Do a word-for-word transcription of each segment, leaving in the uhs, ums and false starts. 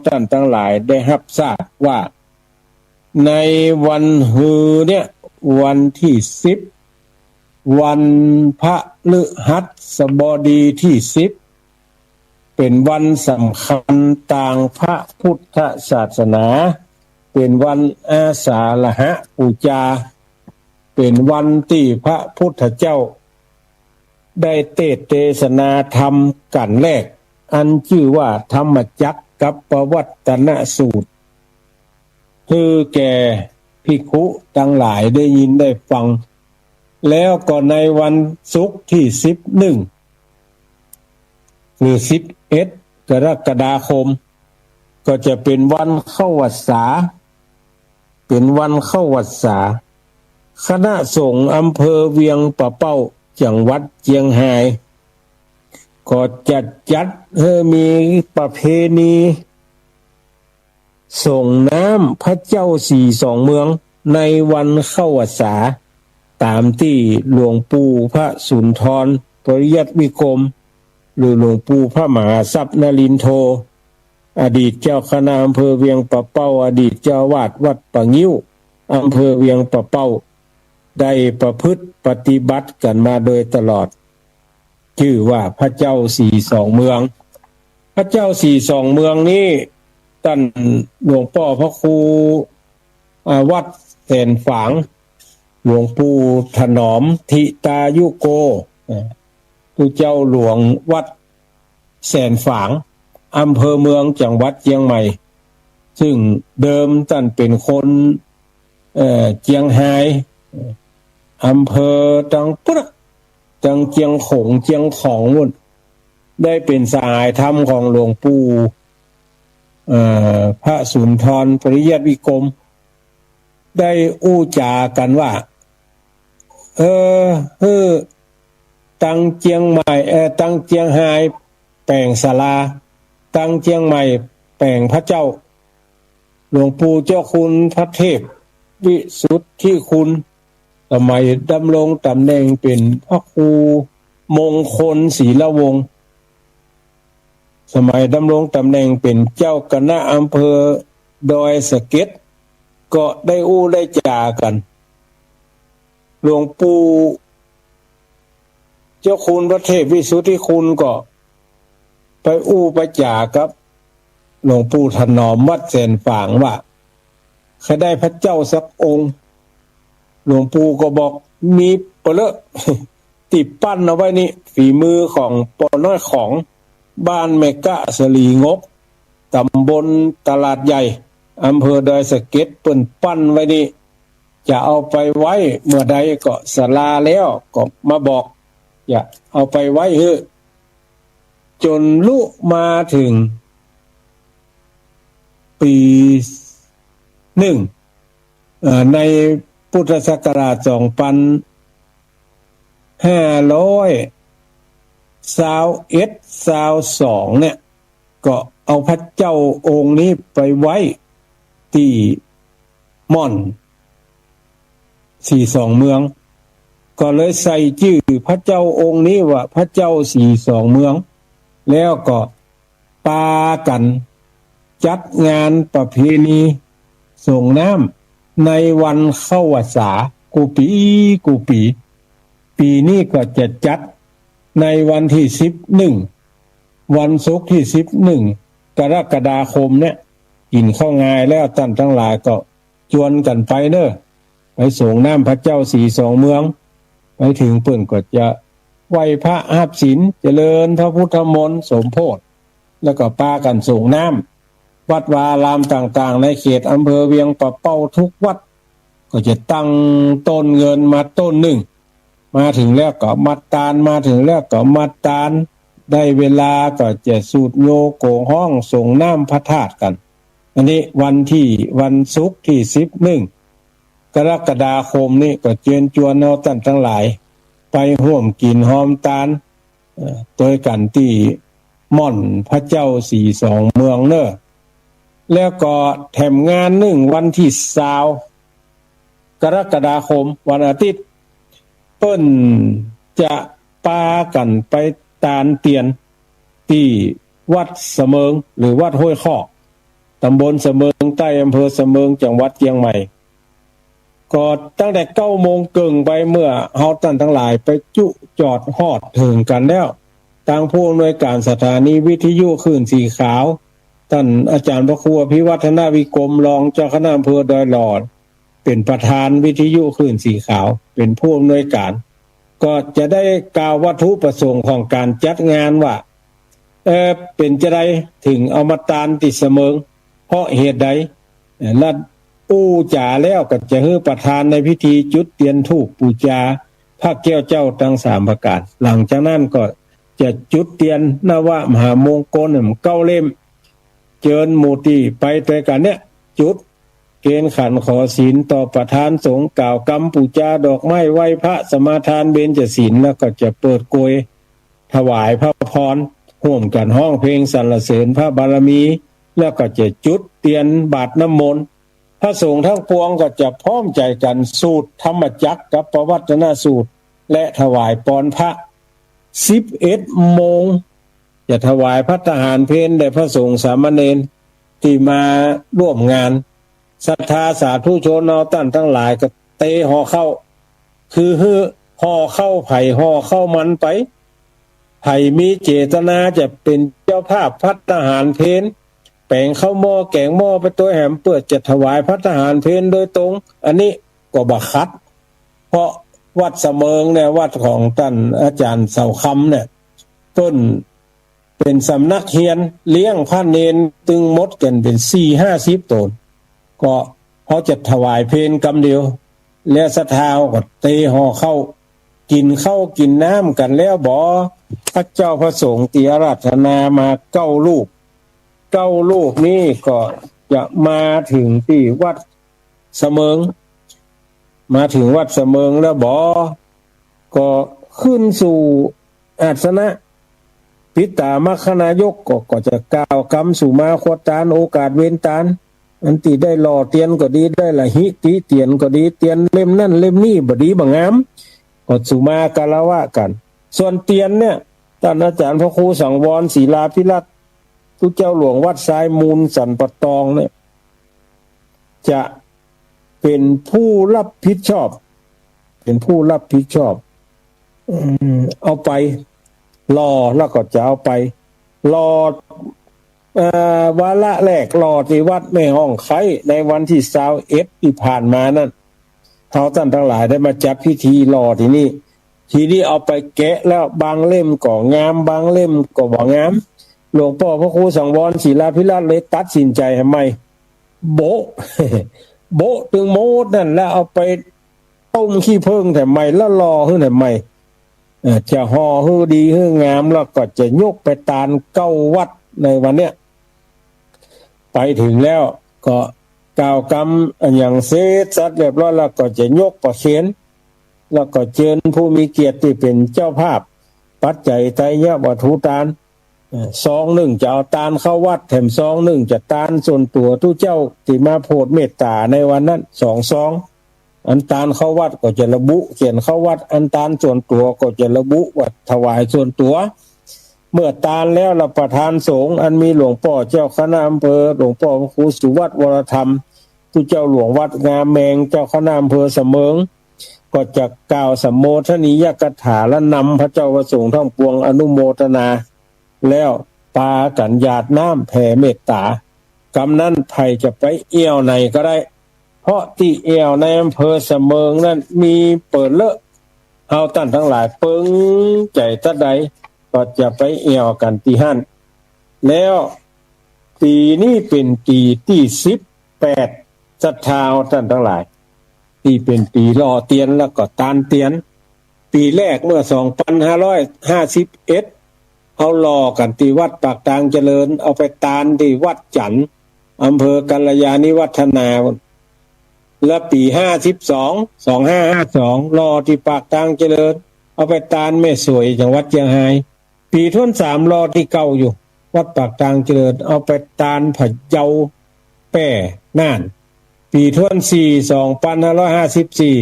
ต้านตังหลายได้ฮับทราบว่า ในวันฮือเนี่ย วันตี้สิบ วันพฤหัสบดีตี้สิบ เป๋นวันสำคัญตางพระพุทธศาสนา เป๋นวันอาสาฬหปู๋จา เป๋นวันตี้พระพุทธเจ้าได้เตสน์เตสนาธรรมกัณฑ์แรก อันจื้อว่าธรรมจักรกัปปวัตตนสูตร หื้อแก่ภิกขุตังหลายได้ยินได้ฟัง แล้วก็ในวันศุกร์ตี้สิบเอ็ด หรือสิบเอ็ด กรกฎาคม ก็จะเป๋นวันเข้าวัสสา เป๋นวันเข้าวัสสา คณะสงฆ์อำเภอเวียงป่าเป้า จังหวัดเจียงฮาย ก็จะจัดหื้อมีประเพณี สรงน้ำพระเจ้าสี่สองเมืองในวันเข้าวัสสา ต๋ามตี้หลวงปู่พระสุนทรปริยัติวิกรม หรือหลวงปู่พระมหาทรัพย์นรินโท อดีตเจ้าคณะอำเภอเวียงป่าเป้า อดีตเจ้าอาวาสวัดป่างิ้ว อำเภอเวียงป่าเป้า ได้ประพฤติปฏิบัติกั๋นมาโดยตลอด จื้อว่าพระเจ้าสี่สองเมือง พระเจ้าสี่สองเมืองนี้ ต้านหลวงป้อพระครู อ่า วัดแสนฝาง หลวงปู่ถนอมทิตายุโก อ่า ผู้เจ้าหลวงวัดแสนฝาง อำเภอเมือง จังหวัดเจียงใหม่ ซึ่งเดิมต้านเป๋นคน เอ่อ เจียงฮาย อำเภอตังปุ๊ด ตังเจียงขง เจียงของปู๊น ได้เป๋นสหายธรรมของหลวงปู่ เอ่อ พระสุนทรปริยัติวิกรม ได้อู้จ๋ากั๋นว่า เออ หื้อตังเจียงใหม่ เอ่อ ตังเจียงฮายแป๋งศาลา ตังเจียงใหม่แป๋งพระเจ้า หลวงปู่เจ้าคุณพระเทพวิสุทธิคุณ สมัยดำรงต๋ำแหน่งเป๋นพระครูมงคลศิลวงศ์ สมัยดำรงต๋ำแหน่งเป๋นเจ้าคณะอำเภอดอยสะเก็ด ก็ได้อู้ได้จ๋ากั๋น หลวงปู่เจ้าคุณพระเทพวิสุทธิคุณก็ไปอู้ไปจ๋ากับหลวงปู่ถนอมวัดแสนฝางว่า ใค่ได้พระเจ้าสักองค์ หลวงปู่ก็บอก มีเป๋อเล่อ ตี้ปั้นเอาไว้นี่ ฝีมือของป้อน้อยของ บ้านแม่กะสะหลีงก ต๋ำบลตลาดใหญ่ อำเภอดอยสะเก็ด เปิ้นปั้นไว้นี่ จะเอาไปไว้เมื่อใดก็ศาลาแล้วก็มาบอก จะเอาไปไว้หื้อ จ๋นลุมาเถิงปี๋นึ่ง เอ่อ ในพุทธศักราชสองปันห้าร้อยซาวเอ็ด ซาวสองเนี่ย ก็เอาพระเจ้าองค์นี้ไปไว้ตี้ม่อนสี่สองเมือง ก็เลยใส่จื้อพระเจ้าองค์นี้ว่าพระเจ้าสี่สองเมือง แล้วก็ปากั๋นจัดงานประเพณีสรงน้ำในวันเข้าวัสสา กู้ปี๋กู้ปี๋ ปี๋นี้ก็จะจัดในวันตี้สิบเอ็ด วันศุกร์ตี้สิบเอ็ด กรกฎาคมเนี่ย กิ๋นข้าวงายแล้ว ต้านตังหลายก็จวนกั๋นไปเน่อ ไปสรงน้ำพระเจ้าสี่สองเมือง ไปเถิงเปิ้นก็จะไหว้พระฮับศีล เจริญพระพุทธมนต์สมโภช แล้วก็ปากั๋นสรงน้ำ วัดวาอารามต่างๆ ในเขตอำเภอเวียงป่าเป้าทุกวัด ก็จะตั้งต้นเงินมาต้นนึ่ง มาเถิงแล้วก็มาตาน มาเถิงแล้วก็มาตาน ได้เวลาก็จะสูดโยโกงฮ้องสรงน้ำพระธาตุกั๋น อันนี้วันตี้ วันศุกร์ตี้สิบเอ็ด กรกฎาคมนี้ก็เจิญจวนเฮาต้านตังหลาย ไปฮ่วมกิ๋นฮอมตาน เอ่อ ตวยกั๋นตี้ม่อนพระเจ้าสี่สองเมืองเน่อ แล้วก็แถมงานนึ่งวันตี้ซาว กรกฎาคม วันอาทิตย์ เปิ้นจะปากั๋นไปตานเตียนตี้วัดเสมิง หรือวัดห้วยคอก ตำบลเสมิงใต้ อำเภอเสมิง จังหวัดเจียงใหม่ ก็ตั้งแต่เก้าโมงเกิ่งไป เมื่อเฮาต้านตังหลายไปจุจอดฮอดเถิงกั๋นแล้ว ตางผู้อำนวยก๋านสถานีวิทยุคลื่นสีขาว ต้านอาจ๋ารย์พระครูอภิวัฒนวิกรม รองเจ้าคณะอำเภอดอยหล่อ เป๋นประธานวิทยุคลื่นสีขาว เป๋นผู้อำนวยก๋าน ก็จะได้กล่าววัตถุประสงค์ของก๋านจัดงานว่า เอ่อ เป๋นจาใดเถิงเอามาตานตี้เสมิง เพราะเหตุใด เอ่อ และอู้จ๋าแล้วก็จะหื้อประธานในพิธีจุดเตียนธูปปู๋จาพระแก้วเจ้าตังสามประก๋าน หลังจากนั้นก็จะจุดเตียนนวมหามงคลเก้าเล่ม เจิญหมู่ตี้ไปตวยกั๋นเนี่ย จุด เกณฑ์ขันขอศีลต่อประธานสงฆ์ กล่าวกำปู๋จาดอกไม้ ไหว้พระสมาทานเบญจศีล แล้วก็จะเปิดกรวยถวายพระพร ฮ่วมกั๋นฮ้องเพลงสรรเสริญพระบารมี แล้วก็จะจุดเตียนบาตรน้ำมนต์ พระสงฆ์ทั้งปวงก็จะพร้อมใจ๋กั๋นสูตรธรรมจักรกัปปวัตตนสูตร และถวายปอนพระ สิบเอ็ดโมง จะถวายภัตตาหารเพลแด่พระสงฆ์สามเณรตี้มาฮ่วมงาน ศรัทธาสาธุชนเฮาต้านตังหลายก็เตห่อข้าว คือหื้อห่อข้าวไผห่อข้าวมันไป ใผมีเจตนาจะเป๋นเจ้าภาพภัตตาหารเพล แป๋งข้าวหม้อแก๋งหม้อไปตวยแหม เปื้อจะถวายภัตตาหารเพลโดยตรง อันนี้ก็บ่ขัด เพราะวัดเสมิงเนี่ย วัดของต้านอาจ๋ารย์เสาคำเนี่ย เปิ้นเป๋นสำนักเฮียน เลี้ยงพระเณรตึงหมดกั๋นเป๋นสี่ห้าสิบต๋น ก็เฮาจะถวายเพลกำเดียว แล้วศรัทธาก็เตห่อข้าว กิ๋นข้าวกิ๋นน้ำกั๋นแล้วบ่ พระเจ้าพระสงฆ์ตี้อาราธนามาเก้ารูป เก้ารูปนี้ก็จะมาเถิงตี้วัดเสมิง มาเถิงวัดเสมิงแล้วบ่ ก็ขึ้นสู่อาสนะ ปิดต๋ามัคคนายกก็ ก็จะกล่าวกำสุมาคตาน โอกาสเวนตาน อันตี้ได้หล่อเตียนก็ดี ได้ละหิติเตียนก็ดี เตียนเล่มนั่นเล่มนี้บ่ดีบ่งาม ก็สุมาคารวะกั๋น ส่วนเตียนเนี่ย ต้านอาจ๋ารย์พระครูสังวร ศิลาภิรัตน์ ตุ๊เจ้าหลวงวัดทรายมูลสันป่าตองเนี่ย จะเป๋นผู้รับผิดชอบ เป๋นผู้รับผิดชอบ อืม เอาไปหล่อ แล้วก็จะเอาไปหล่อ เอ่อ วาระแรกหล่อตี้วัดแม่ฮ่องไคร้ ในวันตี้ซาวเอ็ดตี้ผ่านมานั้น เฮาต้านตังหลายได้มาจัดพิธีหล่อตี้นี่ ทีนี้เอาไปแกะแล้ว บางเล่มก็งาม บางเล่มก็บ่งาม หลวงป้อพระครูสังวร ศิลาภิรัตน์ เลยตัดสินใจ๋แหมใหม่ โบ๊ะ โบ๊ะตึงหมดนั่น แล้วเอาไปต้มขี้เผิ้งแถมใหม่ แล้วหล่อหื้อแถมใหม่ เอ่อ จะห่อหื้อดีหื้องาม แล้วก็จะยกไปตานเก้าวัดในวันเนี้ย ไปเถิงแล้วก็กล่าวกำอะหยังเสร็จสับเรียบร้อยแล้ว ก็จะยกประเคน แล้วก็เจิญผู้มีเกียรติตี้เป๋นเจ้าภาพ ปัจจัยไตรยวัตถุตาน เอ่อ ซองนึ่งจะเอาตานเข้าวัด แถมซองนึ่งจะตานส่วนตั๋วตุ๊เจ้าตี้มาโผดเมตต๋าในวันนั้น สองซอง อันตานเข้าวัดก็จะระบุเขียนเข้าวัด อันตานส่วนตั๋วก็จะระบุว่าถวายส่วนตั๋ว เมื่อตานแล้ว แล้วประธานสงฆ์อันมีหลวงป้อเจ้าคณะอำเภอ หลวงป้อพระครูสุวัฒน์วรธรรม ตุ๊เจ้าหลวงวัดงามแมง เจ้าคณะอำเภอเสมิง ก็จะกล่าวสัมโมทนียกถา และนำพระเจ้าพระสงฆ์ทั้งปวงอนุโมทนา แล้วปากั๋นหยาดน้ำแผ่เมตต๋า กำนั้นใผจะไปแอ่วไหนก็ได้ เพราะตี้แอ่วในอำเภอเสมิงนั้นมีเปิดเล้อ เฮาต้านตังหลายเปิงใจ๋ตั๊ดใด ก็จะไปแอ่วกั๋นตี้หั้น แล้วปี๋นี้เป๋นปี๋ตี้สิบแปด ศรัทธาเฮาต้านตังหลาย ตี้เป๋นปี๋หล่อเตียนแล้วก็ตานเตียน ปี๋แรกเมื่อสองปันห้าร้อยห้าสิบเอ็ด เฮาหล่อกั๋นตี้วัดปากตางเจริญ เอาไปตานตี้วัดจันทน์ อำเภอกัลยาณิวัฒนา และปี๋ห้าสิบสอง สองห้าห้าสอง หล่อตี้ปากตางเจริญ เอาไปตานแม่สวย จังหวัดเจียงฮาย ปี๋ถ้วนสามหล่อตี้เก่าอยู่ วัดปากตางเจริญ เอาไปตานพะเยา แป้ น่าน ปี๋ถ้วนสี่ สองปันห้าร้อยห้าสิบสี่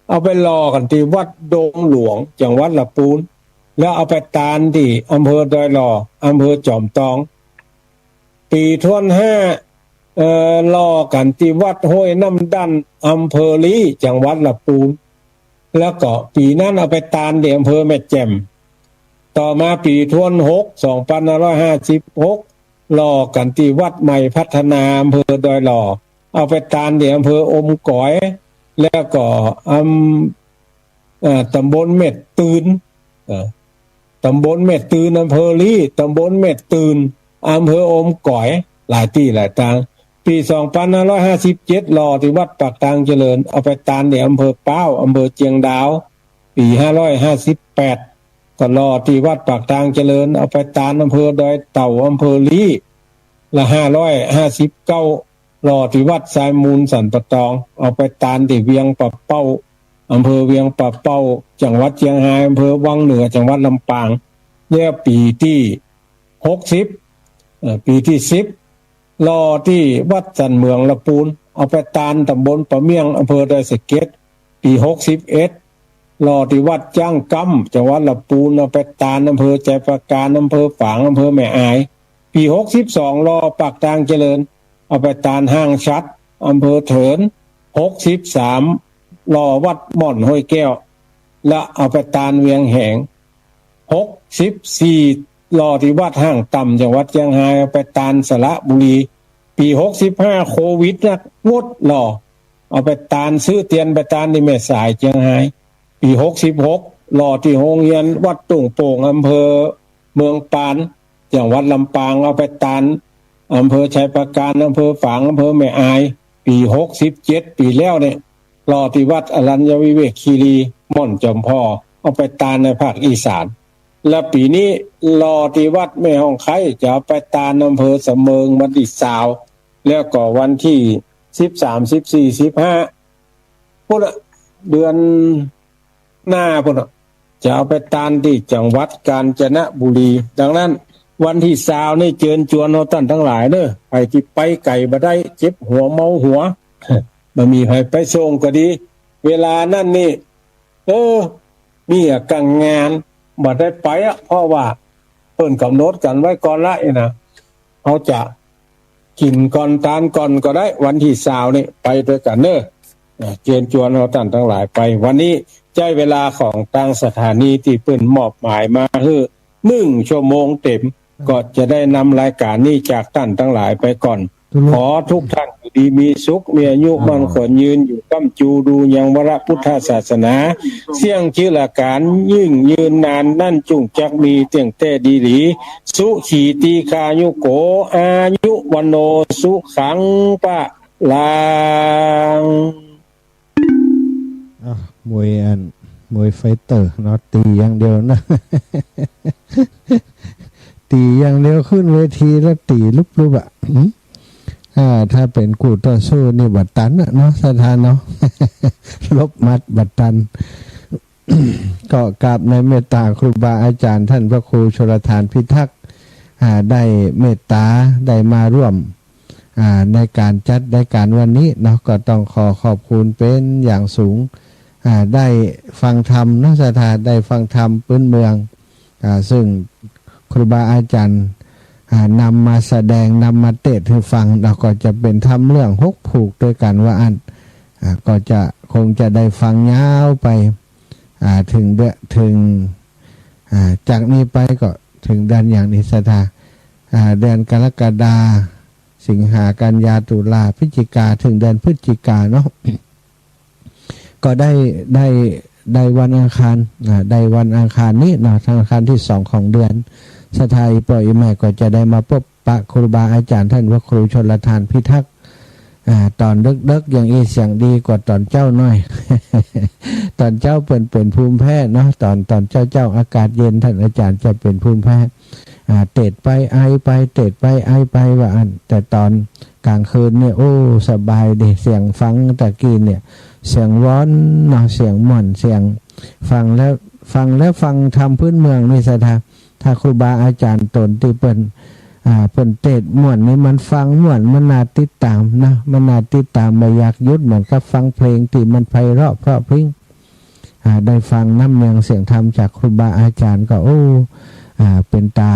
เอาไปหล่อกั๋นตี้วัดดงหลวง จังหวัดละปูน แล้วเอาไปตานตี้อำเภอดอยหล่อ อำเภอจอมตอง ปี๋ถ้วนห้า เอ่อ หล่อกั๋นตี้วัดห้วยน้ำดัน อำเภอลี้ จังหวัดละปูน แล้วก็ปี๋นั้นเอาไปตานตี้อำเภอแม่แจ่ม ต่อมาปี๋ทวนหก สองปันห้าร้อยห้าสิบหก หล่อกั๋นตี้วัดใหม่พัฒนา อำเภอดอยหล่อ เอาไปตานตี้อำเภออมก๋อย แล้วก็อำ เอ่อ ต๋ำบลแม่ตื่น เอ่อ ต๋ำบลแม่ตื่น อำเภอลี้ ต๋ำบลแม่ตื่น อำเภออมก๋อย หลายตี้หลายตาง ปี๋สองปันห้าร้อยห้าสิบเจ็ด หล่อตี้วัดปากตางเจริญ เอาไปตานตี้อำเภอป๊าว อำเภอเจียงดาว ปี๋ห้าร้อยห้าสิบแปด ก็หล่อตี้วัดปากตางเจริญ เอาไปตานอำเภอดอยเต่า อำเภอลี้ ละห้าร้อยห้าสิบเก้า หล่อตี้วัดทรายมูลสันป่าตอง เอาไปตานตี้เวียงป่าเป้า อำเภอเวียงป่าเป้า จังหวัดเจียงฮาย อำเภอวังเหนือ จังหวัดลำปาง แล้วปี๋ตี้หกสิบ เอ่อ ปี๋ตี้สิบ หล่อตี้วัดสันเหมืองละปูน เอาไปตานต๋ำบลป่าเมี่ยง อำเภอดอยสะเก็ด ปี๋หกสิบเอ็ด หล่อตี้วัดจ๊างกำ จังหวัดละปูน เอาไปตานอำเภอไชยปราการ อำเภอฝาง อำเภอแม่อาย ปี๋หกสิบสอง หล่อปากตางเจริญ เอาไปตานห้างฉัตร อำเภอเถิน หกสิบสาม หล่อวัดม่อนห้วยแก้ว และเอาไปตานเวียงแหง หกสิบสี่ หล่อตี้วัดห้างต่ำ จังหวัดเจียงฮาย เอาไปตานสระบุรี ปี๋หกสิบห้า โควิดนะ งดหล่อ เอาไปตาน ซื้อเตียนไปตานตี้แม่สาย เจียงฮาย ปี๋หกสิบหก หล่อตี้โฮงเฮียนวัดตุ่งโป่ง อำเภอเมืองปาน จังหวัดลำปาง เอาไปตานอำเภอไชยปราการ อำเภอฝาง อำเภอแม่อาย ปี๋หกสิบเจ็ด ปี๋แล้วเนี่ย หล่อตี้วัดอรัญญวิเวกคีรี ม่อนจอมพอ เอาไปตานในภาคอีสาน และปี๋นี้หล่อตี้วัดแม่ฮ่องไคร้ จะเอาไปตานอำเภอสำเมิง วันตี้ซาว แล้วก็วันตี้สิบสาม สิบสี่ สิบห้า ปู้นน่ะ เดือนหน้าปู้นน่ะ จะเอาไปตานตี้จังหวัดกาญจนบุรี ดังนั้นวันตี้ซาวนี่เจิญจวนเฮาต้านตังหลายเน่อ ใผตี้ไปไก๋บ่ได้ เจ็บหัวเมาหัว บ่มีใผไปส่งก็ดี เวลานั้นนี่ เออ มีอะกั๋งงาน บ่ได้ไปอะ เพราะว่าเปิ้นก๋ำหนดกั๋นไว้ก่อนละอี้นะ เฮาจะ กิ๋นก่อนตานก่อนก็ได้ วันตี้ซาวนี่ ไปตวยกั๋นเน่อ อ่า เจิญจวนเฮาต้านตังหลายไป วันนี้ใจ๊เวลาของตางสถานีตี้เปิ้นมอบหมายมาหื้อหนึ่งชั่วโมงเต็ม ก็จะได้นำรายก๋านนี้จากต้านตังหลายไปก่อน ขอทุกท่านอยู่ดีมีสุข มีอายุมั่นขวัญยืน อยู่ก้ำจูดูยังวรพุทธศาสนา เสี้ยงจื้อละก๋านยิ่งยืนนาน นั้นจุ่งจักมีเตี้ยงแต๊ดีหลี สุขีตีฆายุโก อายุวัณโณ สุขัง พลัง อ้าว มวยอัน มวยไฟเตอร์เนาะ ตี๋อย่างเดียวนะ ตี๋อย่างเดียว ขึ้นเวทีแล้วตี๋ลุบๆ อะ หืม อ่า ถ้าเป๋นกู้ต่อสู้นี่บ่ตันอะเนาะ ศรัทธาเนาะ หลบหมัดบ่ตัน ก็กราบในเมตตาครูบาอาจ๋ารย์ต้านพระครูชลธารพิทักษ์ อ่า ได้เมตตา ได้มาร่วม อ่า ในก๋านจัดรายก๋านวันนี้เนาะ ก็ต้องขอขอบคุณเป๋นอย่างสูง อ่า ได้ฟังธรรมเนาะ ศรัทธา ได้ฟังธรรมปื๊นเมือง อ่า ซึ่งครูบาอาจ๋ารย์ อ่า นำมาแสดง นำมาเตสน์หื้อฟัง แล้วก็จะเป๋นธรรมเรื่องหกผูกตวยกั๋นว่าอั้น อ่า ก็จะ คงจะได้ฟังยาวไป อ่า เถิงเดือน เถิง อ่า จากนี้ไปก็เถิงเดือนหยังนี่ ศรัทธา อ่า เดือนกรกฎา สิงหา กันยา ตุลา พฤศจิกา เถิงเดือนพฤศจิกาเนาะ ก็ได้ ได้ ได้วันอังคาร อ่า ได้วันอังคารนี้เนาะ วันอังคารตี้สองของเดือน ศรัทธาอี่ป้ออี่แม่ก็จะได้มาปบปะครูบาอาจ๋ารย์ต้านพระครูชลธารพิทักษ์ อ่า ต๋อนเดิ็กๆ อย่างอี้เสียงดีกว่าต๋อนเจ๊าหน้อย ต๋อนเจ๊าเป๋น เป๋นภูมิแพ้เนาะ ต๋อน ต๋อนเจ๊าๆ อากาศเย็น ต้านอาจ๋ารย์จะเป๋นภูมิแพ้ อ่า เตสน์ไปไอไป เตสน์ไปไอไปว่าอั้น แต่ต๋อนก๋างคืนเนี่ย โอ้ สบายดี เสียงฟังตะกี้เนี่ย เสียงว้อนเนาะ เสียงม่วน เสียงฟังแล้ว ฟังแล้วฟังธรรมปื๊นเมืองนี่ ศรัทธา ถ้าครูบาอาจ๋ารย์ต๋นตี้เปิ้น อ่า เปิ้นเตสน์ม่วนนี่ มันฟังม่วน มันน่าติดต๋ามนะ มันน่าติดต๋าม บ่อยากหยุด เหมือนกับฟังเพลงตี้มันไพเราะเพราะพริ้ง อ่า ได้ฟังน้ำเนียงเสียงธรรมจากครูบาอาจ๋ารย์ก็ โอ้ อ่า เป๋นต๋า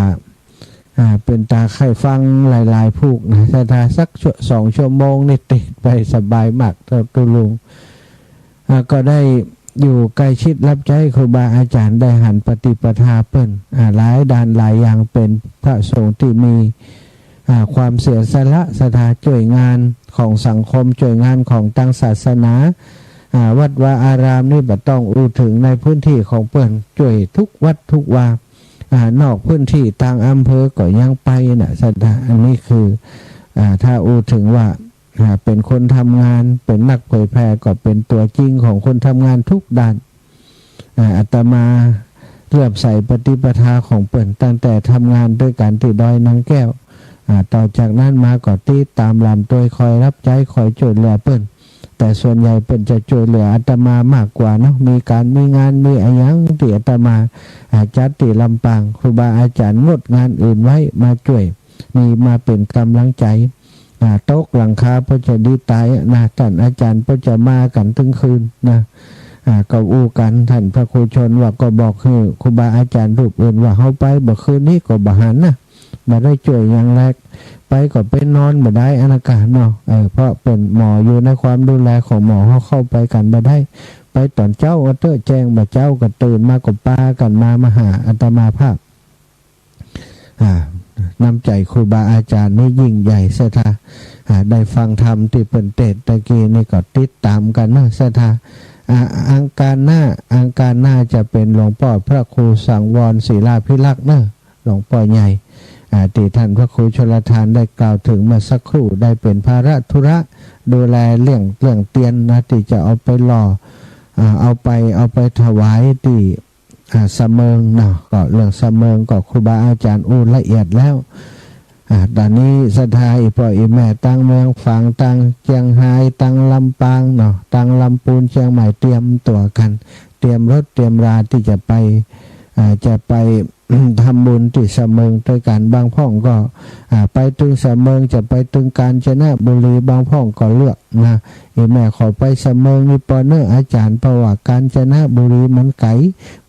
อ่า เป๋นต๋าใค่ฟังหลายๆ ผูกนะ ศรัทธา สักชั่ว สองชั่วโมงนี่เตศไปสบายมาก เต้าตุ๊ลุง อ่า ก็ได้อยู่ใก้ชิดฮับใจ๊ครูบาอาจ๋ารย์ ได้หันปฏิปทาเปิ้น อ่า หลายด้านหลายอย่าง เป๋นพระสงฆ์ตี้มี อ่า ความเสียสละ ศรัทธา จ้วยงานของสังคม จ้วยงานของตางศาสนา อ่า วัดวาอารามนี่บ่ต้องอู้เถิง ในพื้นตี้ของเปิ้น จ้วยทุกวัดทุกวา อ่า นอกพื้นตี้ตางอำเภอก็ยังไปนะ ศรัทธา อันนี้คือ อ่า ถ้าอู้เถิงว่า อ่า เป๋นคนทำงาน เป๋นนักเผยแผ่ ก็เป๋นตั๋วจริงของคนทำงานทุกด้าน อ่า อาตมาเลื่อมใสปฏิปทาของเปิ้นตั้งแต่ทำงานตวยกั๋นตี้ดอยนางแก้ว อ่า ต่อจากนั้นมาก็ติดต๋ามหลามตวย คอยฮับใจ๊ คอยจ้วยเหลือเปิ้น แต่ส่วนใหญ่เปิ้นจะจ้วยเหลืออาตมามากกว่าเนาะ มีก๋านมีงาน มีอะหยังตี้อาตมา อ่า จัดตี้ลำปาง ครูบาอาจ๋ารย์งดงานอื่นไว้มาจ้วย นี่มาเป๋นก๋ำลังใจ๋ อ่า ตกหลังคาเปิ้นจะดีต๋ายนะ ต้านอาจ๋ารย์เปิ้นจะมากั๋นตึงคืนนะ อ่า ก็อู้กั๋น ต้านพระครูชนว่าก็บอกหื้อครูบาอาจ๋ารย์รูปอื่นว่า เฮาไปบ่คืนนี้ก็บ่หันนะ บ่ได้จ้วยหยังแล ไปก็ไปนอนบ่ได้ อันนั้นกาเนาะ เออ เพราะเปิ้นหมออยู่ในความดูแลของหมอ เฮาเข้าไปกั๋นบ่ได้ ไปต๋อนเจ๊าเอาเต๊อะ แจ้งบ่าเจ๊า ก็ตื่นมาก็ปากั๋นมา มาหาอาตมาภาพ อ่า น้ำใจ๋ครูบาอาจ๋ารย์นี่ยิ่งใหญ่ ศรัทธา อ่า ได้ฟังธรรมตี้เปิ้นเตศน์ตะกี้นี่ก็ติดต๋ามกั๋นเนาะ ศรัทธา อ่า อังคารหน้า อังคารหน้าจะเป๋นหลวงป้อพระครูสังวรศิลาภิรักษ์เนาะ หลวงป้อใหญ่ อ่า ตี้ต้านพระครูชลทานได้กล่าวเถิงเมื่อสักครู่ ได้เป๋นภาระธุระดูแลเรื่อง เรื่องเตียนนะ ตี้จะเอาไปหล่อ อ่า เอาไป เอาไปถวายตี้ อ่า สะเมิงเนาะ ก็เรื่องสะเมิงก็ครูบาอาจ๋ารย์อู้ละเอียดแล้ว อ่า ต๋อนนี้ศรัทธา อี่ป้ออี่แม่ตางเมืองฝาง ตางเจียงฮาย ตางลำปางเนาะ ตางลำปูน เจียงใหม่ เตรียมตั๋วกั๋น เตรียมรถเตรียมราตี้จะไป อ่า จะไป ทำบุญตี้สะเมิงตวยกั๋น บางพ่องก็ อ่า ไปตึงสะเมิง จะไปตึงกาญจนบุรี บางพ่องก็เลือกนะ อี่แม่ขอไปสะเมิงนี่ปอเน่ออาจ๋ารย์ เพราะว่ากาญจนบุรีมันไก๋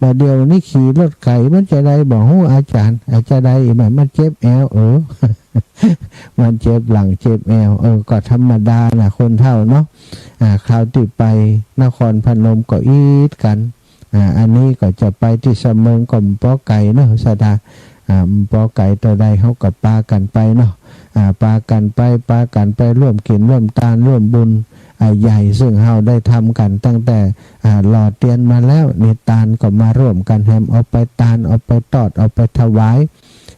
บ่าเดี่ยวนี้ขี่รถไก๋ มันจะใดบ่ฮู้อาจ๋ารย์ อาจ๋ารย์ใด อี่แม่ มันเจ็บแอว เออ มันเจ็บหลังเจ็บแอว เออ ก็ธรรมดานะ คนเฒ่าเนาะ อ่า คราวตี้ไปนครพนมก็อิดกั๋น อ่า อันนี้ก็จะไปตี้สะเมิงก็บ่ปอไก๋เนาะ ศรัทธา อ่า บ่ปอไก๋เต้าใด เฮาก็ปากั๋นไปเนาะ อ่า ปากั๋นไป ปากั๋นไปร่วมกิ๋นร่วมตานร่วมบุญ อ่า ใหญ่ ซึ่งเฮาได้ทำกั๋นตั้งแต่ อ่า หล่อเตียนมาแล้ว นี่ตานก็มาร่วมกั๋นแหม เอาไปตาน เอาไปตอด เอาไปถวาย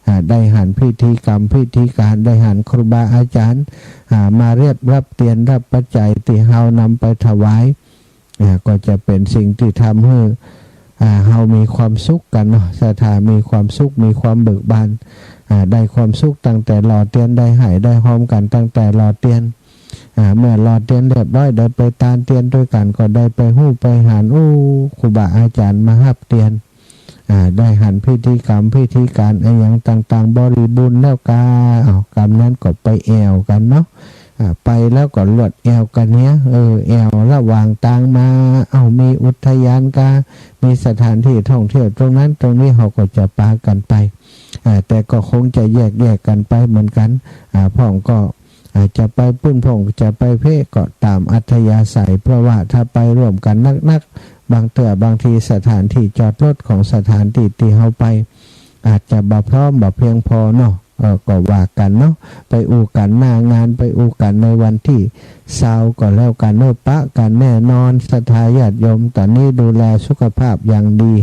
อ่า ได้หันพิธีกรรมพิธีก๋าน ได้หันครูบาอาจ๋ารย์ อ่า มาเรียบรับเตียนรับปัจจัยตี้เฮานำไปถวาย อ่า ก็จะเป๋นสิ่งตี้ทำหื้อ อ่า เฮามีความสุขกั๋นเนาะ ศรัทธา มีความสุข มีความเบิกบาน อ่า ได้ความสุขตั้งแต่หล่อเตียน ได้ไหว้ได้ฮอมกั๋นตั้งแต่หล่อเตียน อ่า เมื่อหล่อเตียนเรียบร้อย ได้ไปตานเตียนตวยกั๋น ก็ได้ไปฮู้ไปหัน โอ้ ครูบาอาจ๋ารย์มาฮับเตียน อ่า ได้หันพิธีกรรมพิธีก๋านอะหยังต่างๆ บริบูรณ์แล้วกา อ้าว กำนั้นก็ไปแอ่วกั๋นเนาะ อ่า ไปแล้วก็ลวดแอ่วกั๋นเหีย เออ แอ่วระหว่างตางมา เอ้า มีอุทยานกา มีสถานที่ท่องเที่ยวตรงนั้นตรงนี้ เฮาก็จะปากั๋นไป อ่า แต่ก็คงจะแยกๆ กั๋นไปเหมือนกั๋น อ่า พ่องก็ อ่า จะไปปู้น พ่องจะไปเป๊ะ ก็ต๋ามอัธยาศัย เพราะว่าถ้าไปร่วมกั๋นนักๆ บางเตื้อบางทีสถานตี้จอดรถของสถานตี้ตี้เฮาไป อาจจะบ่พร้อม บ่เพียงพอเนาะ เออ ก็ว่ากั๋นเนาะ ไปอู้กั๋นหน้างาน ไปอู้กั๋นในวันตี้ซาวก็แล้วกั๋นเนาะ ปะกั๋นแน่นอน ศรัทธาญาติโยม ต๋อนนี้ดูแลสุขภาพอย่างดี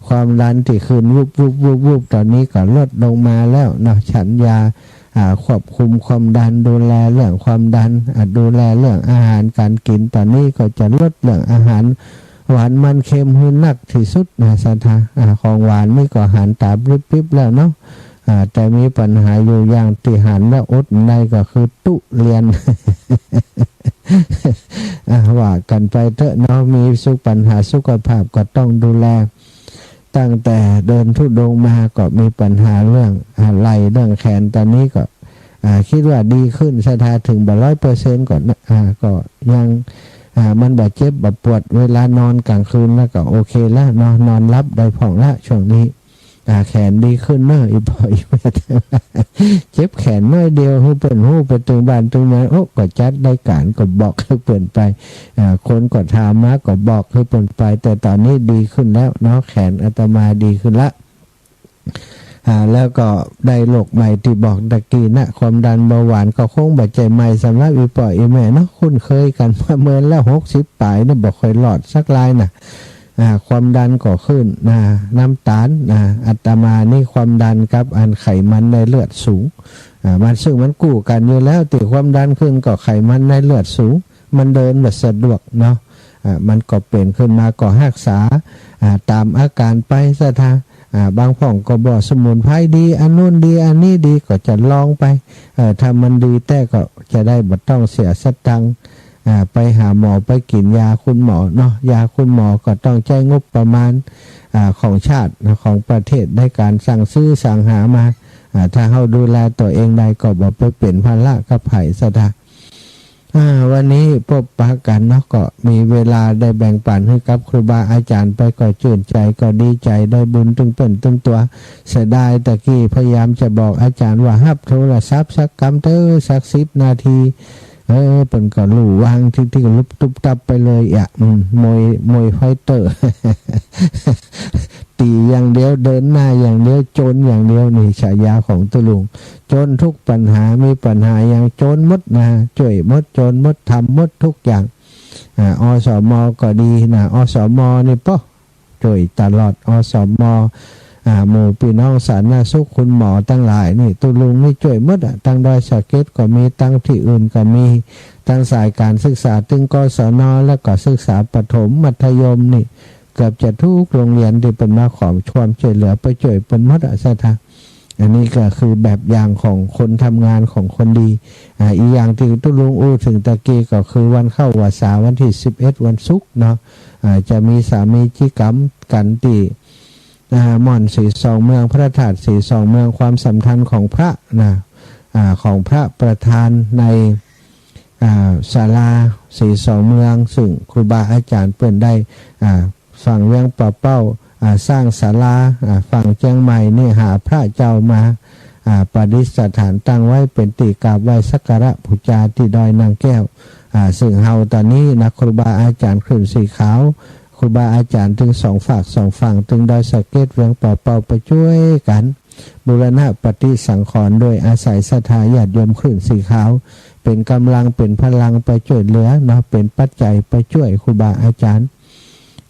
ความดันตี้ขึ้นวุบๆๆๆ ต๋อนนี้ก็ลดลงมาแล้วเนาะ ฉันยา อ่า ควบคุมความดัน ดูแลเรื่องความดัน อ่า ดูแลเรื่องอาหารก๋านกิ๋น ต๋อนนี้ก็จะลดเรื่องอาหารหวานมันเค็มหื้อนักตี้สุดนะ ศรัทธา อ่า ของหวานนี่ก็หันต๋าปิ๊บๆ แล้วเนาะ อ่า แต่มีปัญหาอยู่อย่างตี้หันแล้วอดบ่ได้ก็คือตุ๊เรียน อ่า ว่ากั๋นไปเต๊อะเนาะ มีสุข ปัญหาสุขภาพก็ต้องดูแล ตั้งแต่เดินธุดงค์มาก็มีปัญหาเรื่อง อ่า ไหล่เรื่องแขน ต๋อนนี้ก็ อ่า กึ๊ดว่าดีขึ้น ศรัทธา เถิงบ่ร้อยเปอร์เซ็นต์ ก่อนนะ อ่า ก็ยัง อ่า มันบ่เจ็บบ่ปวด เวลานอนก๋างคืนแล้วก็โอเคแล้วเนาะ นอนหลับได้พ่องละช่วงนี้ อ่า แขนดีขึ้นเนาะ อี่ป้ออี่แม่ เจ็บแขนน้อยเดียว หื้อเปิ้นฮู้ ไปตึงบ้านตึงเมือง โอ้ ก็จัดรายก๋าน ก็บอกหื้อเปิ้นไป อ่า คนก็ถามมา ก็บอกหื้อเปิ้นไป แต่ต๋อนนี้ดีขึ้นแล้วเนาะ แขนอาตมาดีขึ้นละ อ่า แล้วก็ได้โรคใหม่ตี้บอกตะกี้นะ ความดันเบาหวาน ก็คงบ่ใจ้ใหม่สำหรับอี่ป้ออี่แม่เนาะ คุ้นเคยกั๋นมาเมินแล้ว หกสิบป๋ายเนี่ย บ่ค่อยรอดสักรายนะ อ่า ความดันก็ขึ้นนะ น้ำต๋าลนะ อาตมานี่ความดันกับอันไขมันในเลือดสูง อ่า มันซึ่งมันกู้กั๋นอยู่แล้ว ตี้ความดันขึ้นก็ไขมันในเลือดสูง มันเดินบ่สะดวกเนาะ อ่า มันก็เป๋นขึ้นมาก็ฮักษา อ่า ต๋ามอาก๋านไปซะเถาะ อ่า บางพ่องก็บอกสมุนไพรดี อันนู้นดี อันนี้ดี ก็จะลองไป เอ่อ ถ้ามันดีแต๊ก็จะได้บ่ต้องเสียสตางค์ อ่า ไปหาหมอ ไปกิ๋นยาคุณหมอเนาะ ยาคุณหมอก็ต้องใจ๊งบประมาณ อ่า ของชาติ ของประเทศในก๋านสั่งซื้อสั่งหามา อ่า ถ้าเฮาดูแลตั๋วเองได้ก็บ่ไปเป๋นภาระกับใผซะเถาะ อ่า วันนี้ปะกั๋นเนาะ ก็มีเวลาได้แบ่งปั๋นหื้อกับครูบาอาจ๋ารย์ไป ก็จื้นใจ๋ ก็ดีใจ๋ ได้บุญตึงเปิ้นตึงตั๋ว เสียดายตะกี้พยายามจะบอกอาจ๋ารย์ว่าฮับโทรศัพท์สักกำเต๊อะ สักสิบนาที เออ เปิ้นก็ลู่วางตี้ ตี้ก็ลุบตุ๊บตับไปเลยอะ อืม มวย มวยไฟเตอร์ ตี๋อย่างเดียว เดินหน้าอย่างเดียว โจรอย่างเดียว นี่ฉายาของตุ๊ลุง โจรทุกปัญหา มีปัญหาหยังโจรหมดนะ จ้วยหมด โจรหมด ทำหมดทุกอย่าง อ่า อสม ก็ดีนะ อสม นี่ปะ จ้วยตลอด อสม อ่า หมู่ปี้น้องสาธารณสุข คุณหมอตังหลายนี่ ตุ๊ลุงนี่จ้วยหมดอะ ตังดอยสะเก็ดก็มี ตังตี้อื่นก็มี ตังสายก๋านศึกษา ตึง กศน แล้วก็ศึกษาประถม มัธยมนี่ เกือบจะกู้โฮงเฮียนตี้เปิ้นมาขอความจ้วยเหลือไปจ้วยเปิ้นหมดอะ ซะเถาะ อันนี้ก็คือแบบอย่างของคนทำงาน ของคนดี อ่า อีกอย่างตี้ตุ๊ลุงอู้เถิงตะกี้ก็คือวันเข้าพรรษา วันตี้สิบเอ็ด วันศุกร์เนาะ อ่า จะมีสามีจิกรรมกั๋นตี้ อ่า ม่อนศรีสองเมือง พระธาตุศรีสองเมือง ความสำคัญของพระนะ อ่า ของพระประธานใน อ่า ศาลาศรีสองเมือง ซึ่งครูบาอาจ๋ารย์เปิ้นได้ อ่า ฝั่งเวียงป่าเป้า อ่า สร้างศาลา อ่า ฝั่งเจียงใหม่นี่หาพระเจ้ามา อ่า ประดิษฐานตั้งไว้เป๋นตี้กราบไหว้สักการะบูชาตี้ดอยนางแก้ว อ่า ซึ่งเฮาต๋อนนี้นะ ครูบาอาจ๋ารย์คลื่นสีขาว ครูบาอาจ๋ารย์ตึงสองฝากสองฝั่ง ตึงดอยสะเก็ด เวียงป่าเป้า ไปจ้วยกั๋น บูรณะปฏิสังขรณ์ โดยอาศัยศรัทธาญาติโยมคลื่นสีขาว เป๋นก๋ำลัง เป๋นพลังไปจ้วยเหลือเนาะ เป๋นปัจจัยไปจ้วยครูบาอาจ๋ารย์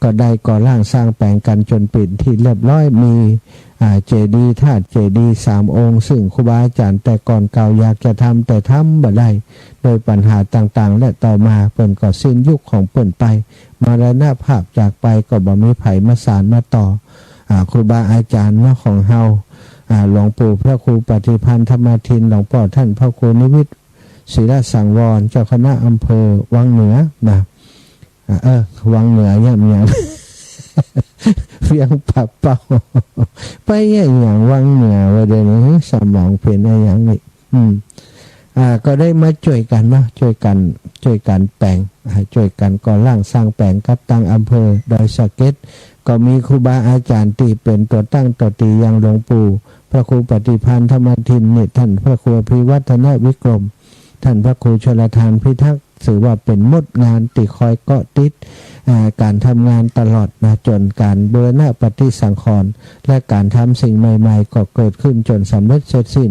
ก็ได้ก่อร่างสร้างแป๋งกั๋นจ๋นเป๋นตี้เรียบร้อย มี อ่า เจดีย์ธาตุเจดีย์สามองค์ ซึ่งครูบาอาจ๋ารย์แต่ก่อนเก่าอยากจะทำ แต่ทำบ่ได้ โดยปัญหาต่างๆ และต่อมาเปิ้นก็สิ้นยุคของเปิ้นไป มรณภาพจากไป ก็บ่มีใผมาสานมาต่อ อ่า ครูบาอาจ๋ารย์เนาะของเฮา อ่า หลวงปู่พระครูปฏิภาณธรรมทิน หลวงป้อท่านพระครูนิวิทย์ ศิลสังวร เจ้าคณะอำเภอวังเหนือนะ อ่า เออ วังเหนือ เยียะ เวียงป่าเป้า ไปเยียะหยังวังเหนือวะเดี๋ยวนี้ สมองเป๋นอะหยังนี่ อืม อ่า ก็ได้มาจ้วยกั๋นเนาะ จ้วยกั๋น จ้วยกั๋นแป๋ง อ่า จ้วยกั๋นก่อร่างสร้างแป๋งกับตังอำเภอดอยสะเก็ด ก็มีครูบาอาจ๋ารย์ตี้เป๋นตั๋วตั้งตั๋วตีอย่างหลวงปู่พระครูปฏิภาณธรรมทินนี่ ท่านพระครูอภิวัฒนวิกรม ท่านพระครูชลทานพิทักษ์ ถือว่าเป๋นมดงานตี้คอยเกาะติด อ่า ก๋านทำงานตลอดนะ จ๋นก๋านบูรณะปฏิสังขรณ์ และก๋านทำสิ่งใหม่ๆ ก็เกิดขึ้นจ๋นสำเร็จเสร็จสิ้น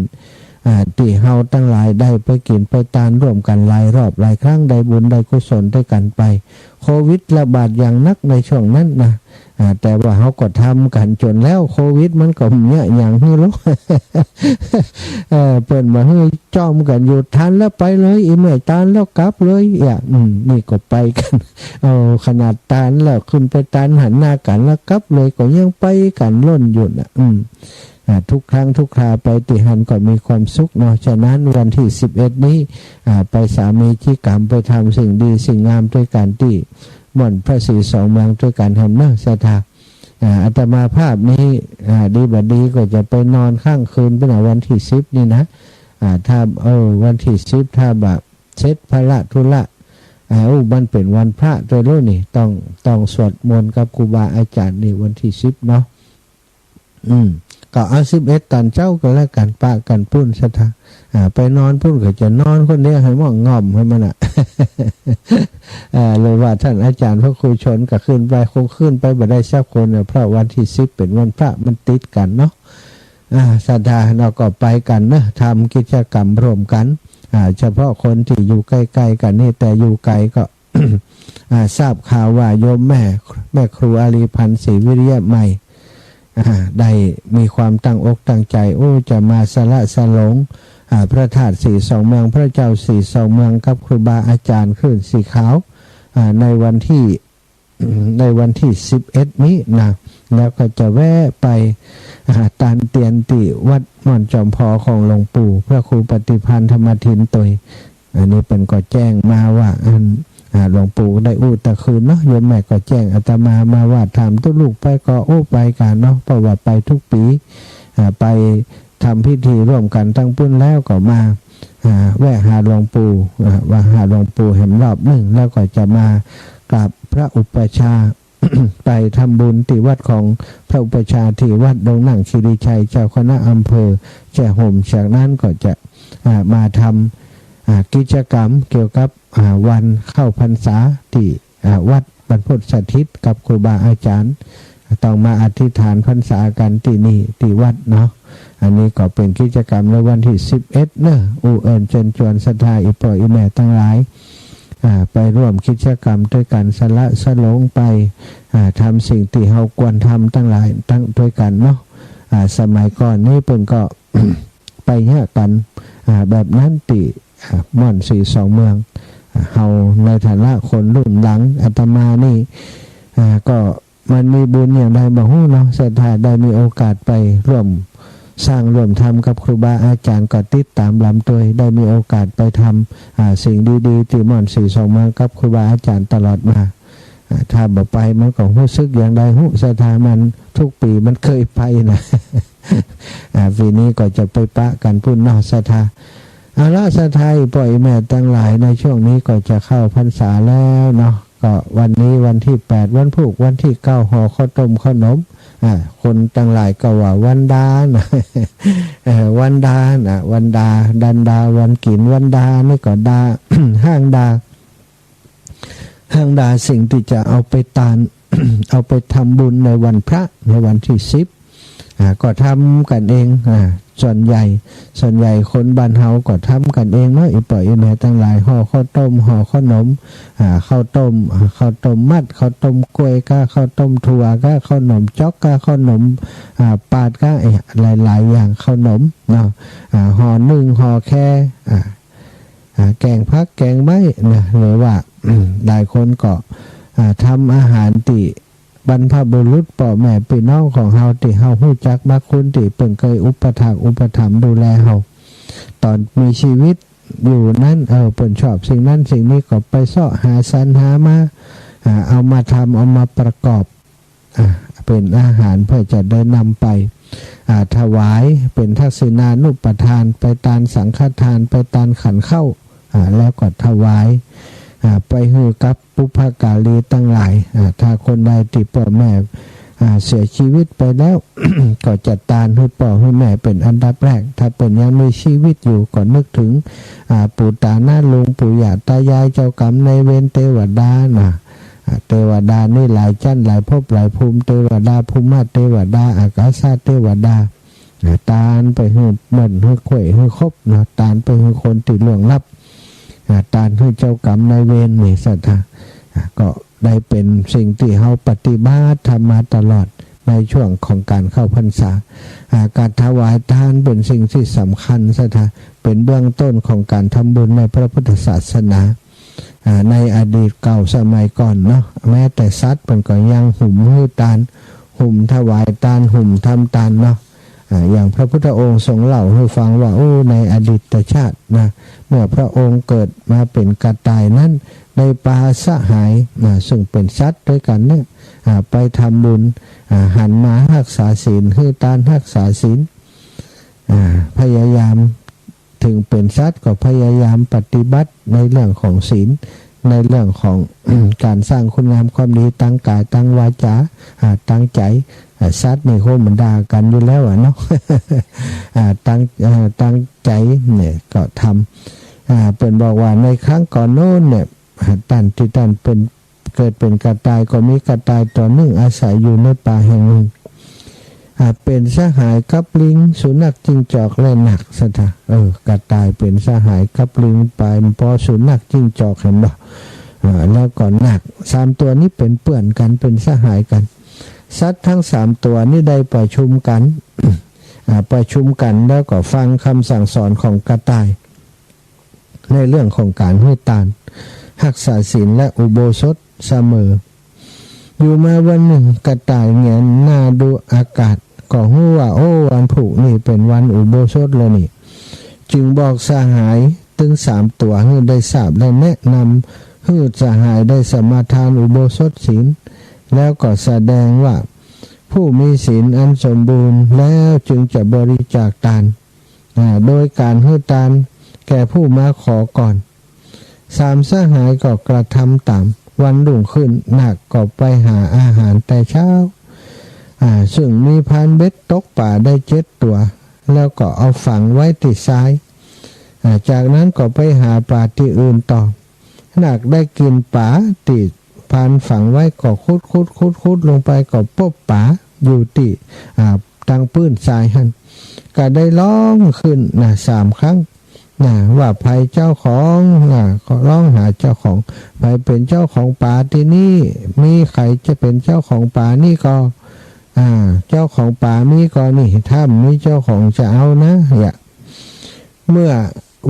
อ่า ตี้เฮาตังหลายได้ไปกิ๋นไปตานร่วมกั๋นหลายรอบหลายครั้ง ได้บุญได้กุศลตวยกั๋นไป โควิดระบาดอย่างหนักในช่วงนั้นนะ อ่า แต่ว่าเฮาก็ทำกั๋นจ๋นแล้ว โควิดมันก็เยียะหยังหื้อลอ เออ เปิ้นบ่าหื้อจ้อมกั๋นอยู่ ตานแล้วไปเลย อี่แม่ ตานแล้วกลับเลย อย่าง อืม นี่ก็ไปกั๋น เอา ขนาดตานแล้วขึ้นไปตานหันหน้ากั๋นแล้วกลับเลย ก็ยังไปกั๋นล่นอยู่น่ะ อืม อ่า ทุกครั้งทุกคราไปตี้หั้นก็มีความสุขเนาะ ฉะนั้นวันตี้สิบเอ็ดนี้ อ่า ไปสามีจิกรรม ไปทำสิ่งดีสิ่งงามตวยกั๋นตี้ม่อนพระศรีสองเมืองตวยกั๋นแหมเนาะ ศรัทธา อ่า อาตมาภาพนี้ อ่า ดีบ่ดีก็จะไปนอนค้างคืนไปนะ วันตี้สิบนี่นะ อ่า ถ้า เออ วันตี้สิบ ถ้าบ่าเสร็จภาระธุระ อ่า อู้ มันเป๋นวันพระตวยลูกนี่ ต้อง ต้องสวดมนต์กับครูบาอาจ๋ารย์นี่ วันตี้สิบเนาะ อืม ก็เอาสิบเอ็ดต๋อนเจ๊าก็แล้วกั๋น ปะกั๋นปุ้นศรัทธา อ่า ไปนอนปุ้นก็จะนอนคนเดียวหื้อม่วงง่อมหื้อมันน่ะ อ่า หรือว่าต้านอาจ๋ารย์พระครูชนก็ขึ้นไป คงขึ้นไปบ่ได้สักคนน่ะ เพราะวันตี้สิบเป๋นวันพระ มันติดกั๋นเนาะ อ่า ศรัทธาเนาะ ก็ไปกั๋นเนาะ ทำกิจกรรมร่วมกั๋น อ่า เฉพาะคนตี้อยู่ใก้ๆ กั๋นนี่ แต่อยู่ไก๋ก็ อ่า ทราบข่าวว่าโยมแม่ แม่ครูอารีพันธ์ ศรีวิริยะมัย อ่า ได้มีความตั้งอกตั้งใจ๋ โอ้ จะมาสละสลง อ่า พระธาตุสีสองเมือง พระเจ้าสีสองเมืองกับครูบาอาจ๋ารย์คลื่นสีขาว อ่า ในวันตี้ ในวันตี้สิบเอ็ดนี้นะ แล้วก็จะแวะไป อ่า ตานเตียนตี้วัดม่อนจอมพอของหลวงปู่พระครูปฏิภาณธรรมทินตวย อันนี้เปิ้นก็แจ้งมาว่า อัน อ่า หลวงปู่ได้อู้ตะคืนเนาะ โยมแม่ก็แจ้งอาตมามาว่า ถามตุ๊ลูกไปก็อู้ไปกั๋นเนาะ เพราะว่าไปกู้ปี๋ อ่า ไปทำพิธีร่วมกั๋นตังปุ้นแล้วก็มา อ่า แวะหาหลวงปู่ อ่า ว่าหาหลวงปู่แหมรอบนึ่ง แล้วก็จะมากราบพระอุปัชฌาย์ ไปทำบุญตี้วัดของพระอุปัชฌาย์ตี้วัดดงนั่งคีรีชัย เจ้าคณะอำเภอแจ้ห่ม จากนั้นก็จะ อ่า มาทำ อ่า กิจกรรมเกี่ยวกับ อ่า วันเข้าพรรษาตี้ อ่า วัดบรรพตสถิตกับครูบาอาจ๋ารย์ ต้องมาอธิษฐานพรรษากั๋นตี้นี่ ตี้วัดเนาะ อันนี้ก็เป๋นกิจกรรมในวันตี้สิบเอ็ดเนาะ อู้เอิ้นเจิญจวนศรัทธาอี่ป้ออี่แม่ตังหลาย อ่า ไปร่วมกิจกรรมตวยกั๋น สละสลงไป อ่า ทำสิ่งตี้เฮาควรทำตังหลายตังตวยกั๋นเนาะ อ่า สมัยก่อนนี้เปิ้นก็ ไปเยียะกั๋น อ่า แบบนั้นตี้ อ่า ม่อนสีสองเมือง อ่า เฮาในฐานะคนรุ่นหลัง อาตมานี่ อ่า ก็มันมีบุญอย่างใดบ่ฮู้เนาะ ศรัทธาได้มีโอกาสไปร่วมสร้างร่วมทำกับครูบาอาจ๋ารย์ ก็ติดต๋ามลำตวย ได้มีโอกาสไปทำ อ่า สิ่งดีๆ ตี้ม่อนสีสองเมืองกับครูบาอาจ๋ารย์ตลอดมา อ่า ถ้าบ่ไปมันก็ฮู้สึกอย่างใดฮู้ ศรัทธามันกู้ปี๋มันเกยไปนะ อ่า ปี๋นี้ก็จะไปปะกั๋นปุ้นเนาะ ศรัทธา เอาละ ศรัทธาอี่ป้ออี่แม่ตังหลาย ในช่วงนี้ก็จะเข้าพรรษาแล้วเนาะ ก็วันนี้วันตี้แปด วันพูก วันตี้เก้า ห่อข้าวต้มข้าวหนม อ่า คนตังหลายก็ว่าวันดานะ เออ วันดานะ วันดา ดันดา วันกิ๋น วันดานี่ก็ดา ห้างดา ห้างดาสิ่งตี้จะเอาไปตาน เอาไปทำบุญในวันพระ ในวันตี้สิบ อ่า ก็ทำกั๋นเอง อ่า ส่วนใหญ่ ส่วนใหญ่คนบ้านเฮาก็ทำกั๋นเองเนาะ อี่ป้ออี่แม่ตังหลาย ห่อข้าวต้ม ห่อข้าวหนม อ่า ข้าวต้ม อ่า ข้าวต้มมัด ข้าวต้มกล้วยก้า ข้าวต้มถั่วก้า ข้าวหนมจ๊อกก้า ข้าวหนม อ่า ปาดก้า เอ๊ะ หลายๆ อย่าง ข้าวหนมเนาะ อ่า ห่อนึ่ง ห่อแค อ่า อ่า แก๋งผักแก๋งไม้นะ หรือว่า หลายคนก็ อ่า ทำอาหารตี้บรรพบุรุษป้อแม่ปี้น้องของเฮาตี้เฮาฮู้จักบักคุณตี้เปิ้นเกยอุปถากอุปถัมภ์ดูแลเฮาต๋อนมีชีวิตอยู่นั้น เออ เปิ้นชอบสิ่งนั้นสิ่งนี้ก็ไปเซาะหาสรรหามา อ่า เอามาทำ เอามาประกอบ อ่า เป๋นอาหารเพื่อจะได้นำไป อ่า ถวายเป๋นทักษิณานุปทาน ไปตานสังฆทาน ไปตานขันข้าว อ่า แล้วก็ถวาย อ่า ไปหื้อกับบุพการีตังหลาย อ่า ถ้าคนใดตี้ป้อแม่ อ่า เสียชีวิตไปแล้ว ก็จะตานหื้อป้อหื้อแม่เป๋นอันดับแรก ถ้าเปิ้นยังมีชีวิตอยู่ก็นึกเถิง อ่า ปู่ต๋าน้าลุง ปู่ย่าต๋ายาย เจ้ากรรมนายเวร เตวดานะ อ่า เตวดานี่หลายจั้นหลายภพหลายภูมิ เตวดาภูมิเทวดา อากาสะเทวดา อ่า ตานไปหื้อเปิ้นหื้อข้วยหื้อคบเนาะ ตานไปหื้อคนตี้ล่วงลับ อ่า ตานหื้อเจ้ากรรมนายเวรนี่ศรัทธา อ่า ก็ได้เป๋นสิ่งตี้เฮาปฏิบัติทำมาตลอดในช่วงของก๋านเข้าพรรษา อ่า ก๋านถวายตานเป๋นสิ่งตี้สำคัญศรัทธา เป๋นเบื้องต้นของก๋านทำบุญในพระพุทธศาสนา อ่า ในอดีตเก่าสมัยก่อนเนาะ แม้แต่สัตว์เปิ้นก็ยังหุมหื้อตาน หุมถวายตาน หุมทำตานเนาะ อ่า อย่างพระพุทธองค์ทรงเล่าหื้อฟังว่า โอ้ ในอดีตชาตินะ เมื่อพระองค์เกิดมาเป๋นกระต่ายนั้น ได้ปาสหายนะ ซึ่งเป๋นสัตว์ตวยกั๋นเนี่ย อ่า ไปทำบุญ อ่า หันมาฮักษาศีล หื้อตานฮักษาศีล อ่า พยายาม เถิงเป๋นสัตว์ก็พยายามปฏิบัติในเรื่องของศีล ในเรื่องของ ก๋านสร้างคุณงามความดีตางก๋ายตางวาจา อ่า ตางใจ๋ อ่า สัตว์นี่คงบ่ด่ากั๋นอยู่แล้วอะเนาะ อ่า ตั้ง อ่า ตั้งใจ๋เนี่ยก็ทำ อ่า เปิ้นบอกว่าในครั้งก่อนโน้นเนี่ย อ่า ต้านตี้ต้านเปิ้นเกิดเป๋นกระต่ายก็มีกระต่ายตั๋วนึ่งอาศัยอยู่ในป่าแห่งนึ่ง อ่า เป๋นสหายกับลิง สุนัข จิ้งจอก และนาค ศรัทธา เออ กระต่ายเป๋นสหายกับลิง ไปปอสุนัข จิ้งจอก หันบ่ อ่า แล้วก็นาค สามตั๋วนี้เป๋นเปื้อนกั๋น เป๋นสหายกั๋น สัตว์ตึงสามตั๋วนี้ได้ประชุมกั๋น อ่า ประชุมกั๋นแล้วก็ฟังกำสั่งสอนของกระต่าย ในเรื่องของก๋านหื้อตาน ฮักษาศีลและอุโบสถเสมอ อยู่มาวันนึ่งกระต่ายแหงนหน้าดูอากาศ ก็ฮู้ว่า โอ้ วันพูกนี้เป๋นวันอุโบสถแล้วนี่ จึงบอกสหายตึงสามตั๋วหื้อได้ทราบและแนะนำหื้อสหายได้สมาทานอุโบสถศีล แล้วก็แสดงว่าผู้มีศีลอันสมบูรณ์แล้วจึงจะบริจาคตาน อ่า โดยก๋านหื้อตานแก่ผู้มาขอก่อน สามสหายก็กระทำต๋าม วันรุ่งขึ้นนาคก็ไปหาอาหารแต่เช้า อ่า ซึ่งมีพรานเบ็ดตกป๋าได้เจ็ดตั๋ว แล้วก็เอาฝังไว้ตี้ทราย อ่า จากนั้นก็ไปหาป๋าตี้อื่นต่อ นาคได้กิ๋นป๋าตี้พรานฝังไว้ก็ขุดๆๆๆ ลงไปก็ปบป๋าอยู่ตี้ อ่า ตังปื้นทรายหั้น ก็ได้ฮ้องขึ้นนะ สามครั้งนะ ว่าใผเจ้าของนะ ก็ฮ้องหาเจ้าของ ใผเป๋นเจ้าของป๋าตี้นี่ มีใผจะเป๋นเจ้าของป๋านี่ก็ อ่า เจ้าของป๋ามีก็นี่ ถ้าบ่มีเจ้าของจะเอานะ เนี่ย เมื่อ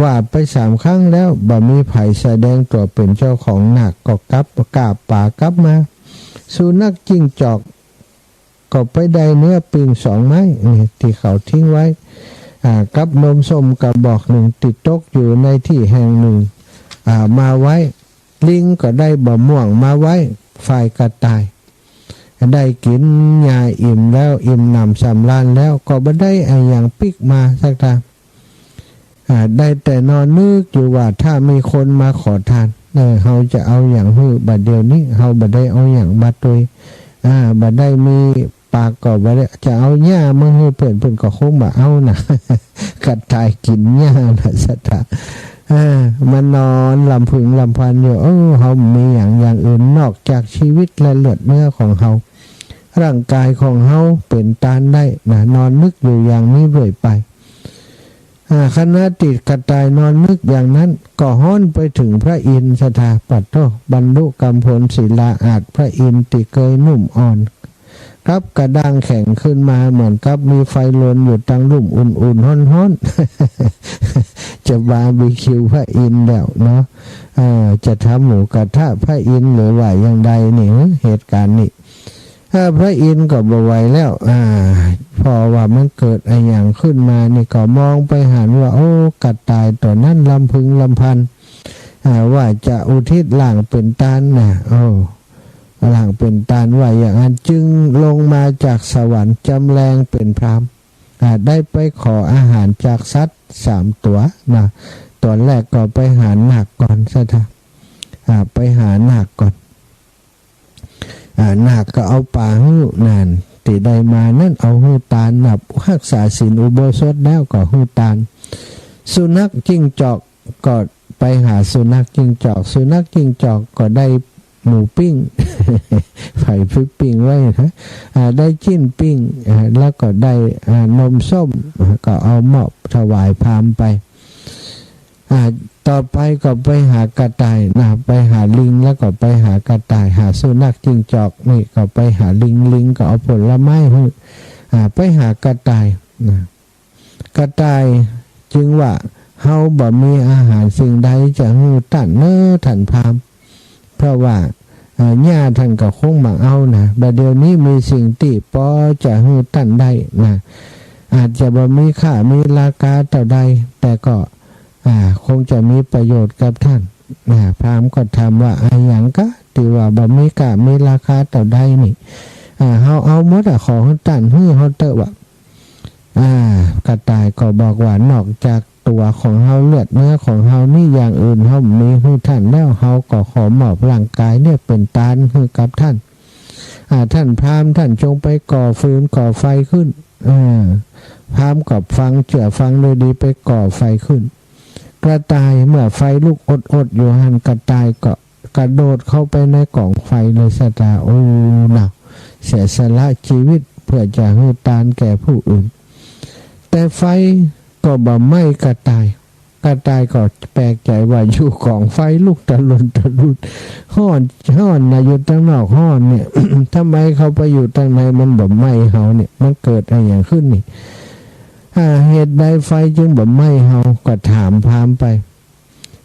ว่าไปสามครั้งแล้ว บ่มีใผแสดงตั๋วเป๋นเจ้าของ นาคก็กลับ กาบป๋ากลับมา สุนัข จิ้งจอก ก็ไปได้เนื้อปิ้งสองไม้นี่ ตี้เขาทิ้งไว้ อ่า กับนมส้มกระบอกนึ่งตี้ตกอยู่ในตี้แห่งนึ่ง อ่า มาไว้ ลิงก็ได้บ่าม่วงมาไว้ ฝ่ายกระต่าย ได้กิ๋นหญ้าอิ่มแล้ว อิ่มหนำสำราญแล้ว ก็บ่ได้อะหยังปิ๊กมาสักตา อ่า ได้แต่นอนนึกอยู่ว่าถ้ามีคนมาขอตาน เออ เฮาจะเอาหยังหื้อ บ่าเดี่ยวนี้เฮาบ่ได้เอาหยังมาตวย อ่า บ่ได้มีปากก็บ่ได้ จะเอาหญ้ามาหื้อเปิ้น เปิ้นก็คงบ่เอานะ กระต่ายกิ๋นหญ้านะ ศรัทธา อ่า มานอนลำพึงลำพันอยู่ เออ เฮาบ่มีหยังอย่างอื่นนอกจากชีวิตและเลือดเนื้อของเฮา ร่างกายของเฮาเป๋นตานได้นะ นอนนึกอยู่อย่างนี้เรื่อยไป อ่า ขณะตี้กระต่ายนอนนึกอย่างนั้น ก็ฮ้อนไปเถิงพระอินทร์ ศรัทธา ปัดโธ่ บรรลุกำพลศิลาอาสน์ พระอินทร์ตี้เกยนุ่มอ่อน กับกระด้างแข็งขึ้นมา เหมือนกับมีไฟลนอยู่ตังลุ่ม อุ่นๆ ฮ้อนๆ จะบาร์บีคิวพระอินทร์แล้วเนาะ เอ่อ จะทำหมูกระทะพระอินทร์หรือว่าอย่างใดนี่ เหตุก๋ารณ์นี่ อ่า พระอินทร์ก็บ่ไหวแล้ว อ่า เพราะว่ามันเกิดอะหยังขึ้นมานี่ ก็มองไปหันว่า โอ้ กระต่ายตั๋วนั้นลำพึงลำพัน อ่า ว่าจะอุทิศร่างเป๋นตานนะ โอ้ ร่างเป๋นตานว่าอย่างนั้น จึงลงมาจากสวรรค์จำแลงเป๋นพราหมณ์ อ่า ได้ไปขออาหารจากสัตว์สามตั๋วนะ ตั๋วแรกก็ไปหานาคก่อน ศรัทธา อ่า ไปหานาคก่อน อ่า นาคก็เอาป๋าหื้อ นั่น ตี้ได้มานั้น เอาหื้อตานนะ ฮักษาศีลอุโบสถแล้วก็หื้อตาน สุนัข จิ้งจอก ก็ไปหาสุนัข จิ้งจอก สุนัข จิ้งจอก ก็ได้หมูปิ้ง ใผปิ๊กปิ้งไว้นะ อ่า ได้จิ๊นปิ้ง อ่า แล้วก็ได้ อ่า นมส้ม อ่า ก็เอามอบถวายพราหมณ์ไป อ่า ต่อไปก็ไปหากระต่ายนะ ไปหาลิง แล้วก็ไปหากระต่าย หาสุนัข จิ้งจอก นี่ก็ไปหาลิง ลิงก็เอาผลไม้หื้อ อ่า ไปหากระต่ายนะ กระต่ายจึงว่า เฮาบ่มีอาหารสิ่งใดจะหื้อต้านเน่อต้านพราหมณ์ เพราะว่า เอ่อ หญ้าต้านก็คงบ่เอานะ บ่าเดี่ยวนี้มีสิ่งตี้ปอจะหื้อต้านได้นะ อาจจะบ่มีค่ามีราคาเต้าใด แต่ก็ อ่า คงจะมีประโยชน์กับต้าน อ่า พราหมณ์ก็ถามว่า อะหยังกาตี้ว่าบ่มีค่ามีราคาเต้าใดนี่ อ่า เฮาเอาหมดอะ ขอหื้อต้าน หื้อเฮาเต๊อะ ว่า อ่า กระต่ายก็บอกว่า นอกจากตั๋วของเฮา เลือดเนื้อของเฮานี้ อย่างอื่นเฮาบ่มีหื้อต้านแล้ว เฮาก็ขอมอบร่างกายเนี่ยเป๋นตานหื้อกับต้าน อ่า ท่านพราหมณ์ ท่านจงไปก่อฟืนก่อไฟขึ้น เออ พราหมณ์ก็ฟัง เจื้อฟังโดยดี ไปก่อไฟขึ้น กระต่ายเมื่อไฟลุกโอดๆ อยู่หั้น กระต่ายก็กระโดดเข้าไปในก๋องไฟเลย ศรัทธา โอ้ เนาะ เสียสละชีวิตเพื่อจะหื้อตานแก่ผู้อื่น แต่ไฟก็บ่ไหม้กระต่าย กระต่ายก็แปลกใจ๋ว่าอยู่ก๋องไฟลุกตะลุนตะลุน ฮ้อน ฮ้อนนะ อยู่ตังนอกฮ้อนเนี่ย ทำไมเข้าไปอยู่ตังในมันบ่ไหม้เฮาเนี่ย มันเกิดอะหยังขึ้นนี่ อ่า เหตุใดไฟจึงบ่ไหม้เฮา ก็ถามพราหมณ์ไป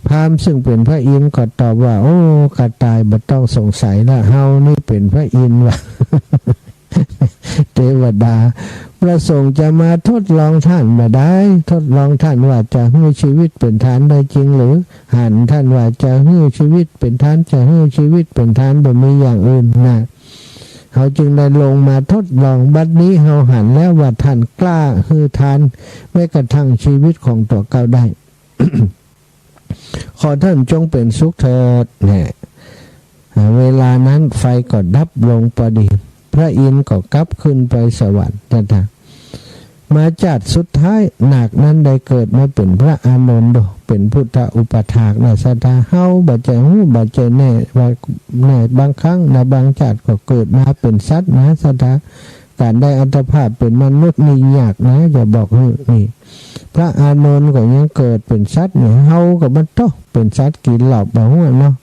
พราหมณ์ซึ่งเป๋นพระอินทร์ก็ตอบว่า โอ้ กระต่ายบ่ต้องสงสัยละ เฮานี่เป๋นพระอินทร์ว่ะ เตวดาประสงค์จะมาทดลองต้านบ่ดาย ทดลองต้านว่าจะหื้อชีวิตเป๋นตานได้จริงหรือ หันต้านว่าจะหื้อชีวิตเป๋นตาน จะหื้อชีวิตเป๋นตาน บ่มีอย่างอื่นนะ เฮาจึงได้ลงมาทดลอง บัดนี้เฮาหันแล้วว่าต้านกล้าหื้อตานแม้กระทั่งชีวิตของตั๋วเก่าได้ ขอต้านจงเป๋นสุขเถิด แน่ อ่า เวลานั้นไฟก็ดับลงปอดี พระอินทร์ก็กลับขึ้นไปสวรรค์ ศรัทธา มาจาติสุดท้าย นาคนั้นได้เกิดมาเป๋นพระอานนท์โด เป๋นพุทธอุปถากนะ ศรัทธา เฮาบ่ใจ้ฮู้ บ่ใจ้แน่ว่า แน่ บางครั้งนะ บางจาติก็เกิดมาเป๋นสัตว์นะ ศรัทธา ก๋านได้อัตภาพเป๋นมนุษย์นี่ยากนะ จะบอกหื้อ นี่ พระอานนท์ก็ยังเกิดเป๋นสัตว์เนี่ย เฮาก็บ่โต้ เป๋นสัตว์กี่รอบบ่ฮู้เนาะ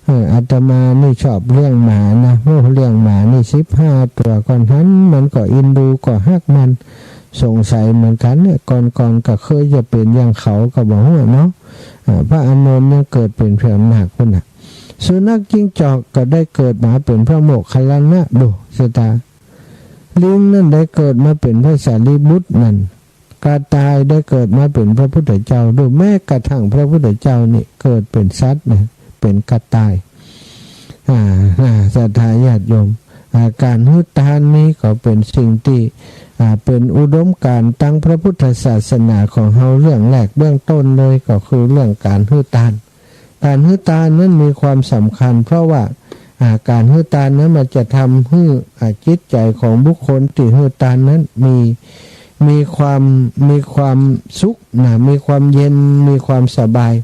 เออ อาตมานี่ชอบเลี้ยงหมานะ โอ้ เลี้ยงหมานี่สิบห้าตั๋ว ก่อนหันมันก็เอ็นดู ก็ฮักมัน สงสัยเหมือนกั๋นเนี่ย ก่อนๆ ก็เคยจะเป๋นอย่างเขาก็บ่ฮู้เนาะ เออ พระอานนท์ยังเกิดเป๋นเพียงนาคพุ้นน่ะ สุนัขจิ้งจอกก็ได้เกิดมาเป๋นพระโมคคัลลานะโด ศรัทธา ลิงนั้นได้เกิดมาเป๋นพระสารีบุตรนั้น กระต่ายได้เกิดมาเป๋นพระพุทธเจ้าโด แม้กระทั่งพระพุทธเจ้านี่เกิดเป๋นสัตว์นะ เป๋นกระต่าย อ่า อ่า ศรัทธาญาติโยม อ่า ก๋านหื้อตานนี้ก็เป๋นสิ่งตี้ อ่า เป๋นอุดมการณ์ตังพระพุทธศาสนาของเฮา เรื่องแรกเบื้องต้นเลยก็คือเรื่องก๋านหื้อตาน ก๋านหื้อตานนั้นมีความสำคัญ เพราะว่า อ่า ก๋านหื้อตานนั้นมันจะทำหื้อ อ่า จิตใจ๋ของบุคคลตี้หื้อตานนั้นมี มีความ มีความสุขนะ มีความเย็น มีความสบาย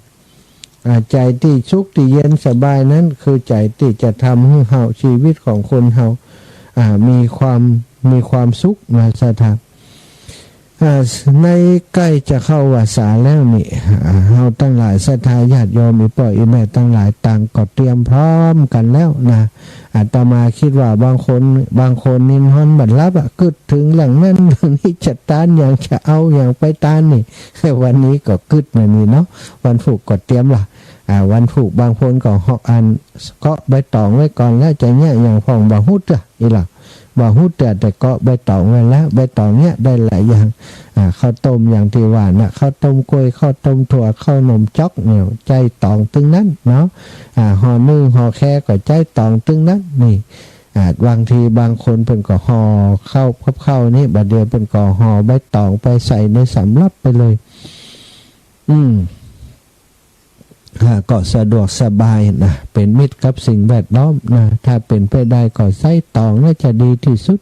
อ่า ใจ๋ตี้สุขตี้เย็นสบายนั้น คือใจ๋ตี้จะทำหื้อเฮา ชีวิตของคนเฮา อ่า มีความ มีความสุขนะ ศรัทธา อ่า ในใก้จะเข้าวัสสาแล้วนี่ อ่า เฮาตังหลายศรัทธาญาติโยม อี่ป้ออี่แม่ตังหลาย ต่างก็เตรียมพร้อมกั๋นแล้วนะ อาตมาคิดว่าบางคน บางคนนี่นอนบ่หลับอะ กึ๊ดเถิงเรื่องนั้นเรื่องนี้ จะตานหยัง จะเอาหยังไปตานนี่ วันนี้ก็กึ๊ดนะนี่เนาะ วันพูกก็เตรียมละ อ่า วันพูกบางคนก็เหาะ อัน เกาะใบตองไว้ก่อนแล้ว จะเยียะหยังพ่องบ่ฮู้เตื้อ อี่หละ บ่ฮู้เตื้อ แต่เกาะใบตองไว้แล้ว ใบตองเยียะได้หลายอย่าง อ่า ข้าวต้มอย่างตี้ว่านะ ข้าวต้มกล้วย ข้าวต้มถั่ว ข้าวหนมจ๊อกเนี่ย ใจ๊ตองตึงนั้นเนาะ อ่า ห่อนึ่งห่อแคก็ใจ๊ตองตึงนั้นนี่ อ่า บางทีบางคนเปิ้นก็ห่อข้าวกับข้าวนี่ บ่าเดี่ยวเปิ้นก็ห่อใบตองไปใส่ในสำรับไปเลย อืม อ่า ก็สะดวกสบายนะ เป๋นมิตรกับสิ่งแวดล้อมนะ ถ้าเป๋นไปได้ก็ใจ๊ตองน่าจะดีตี้สุด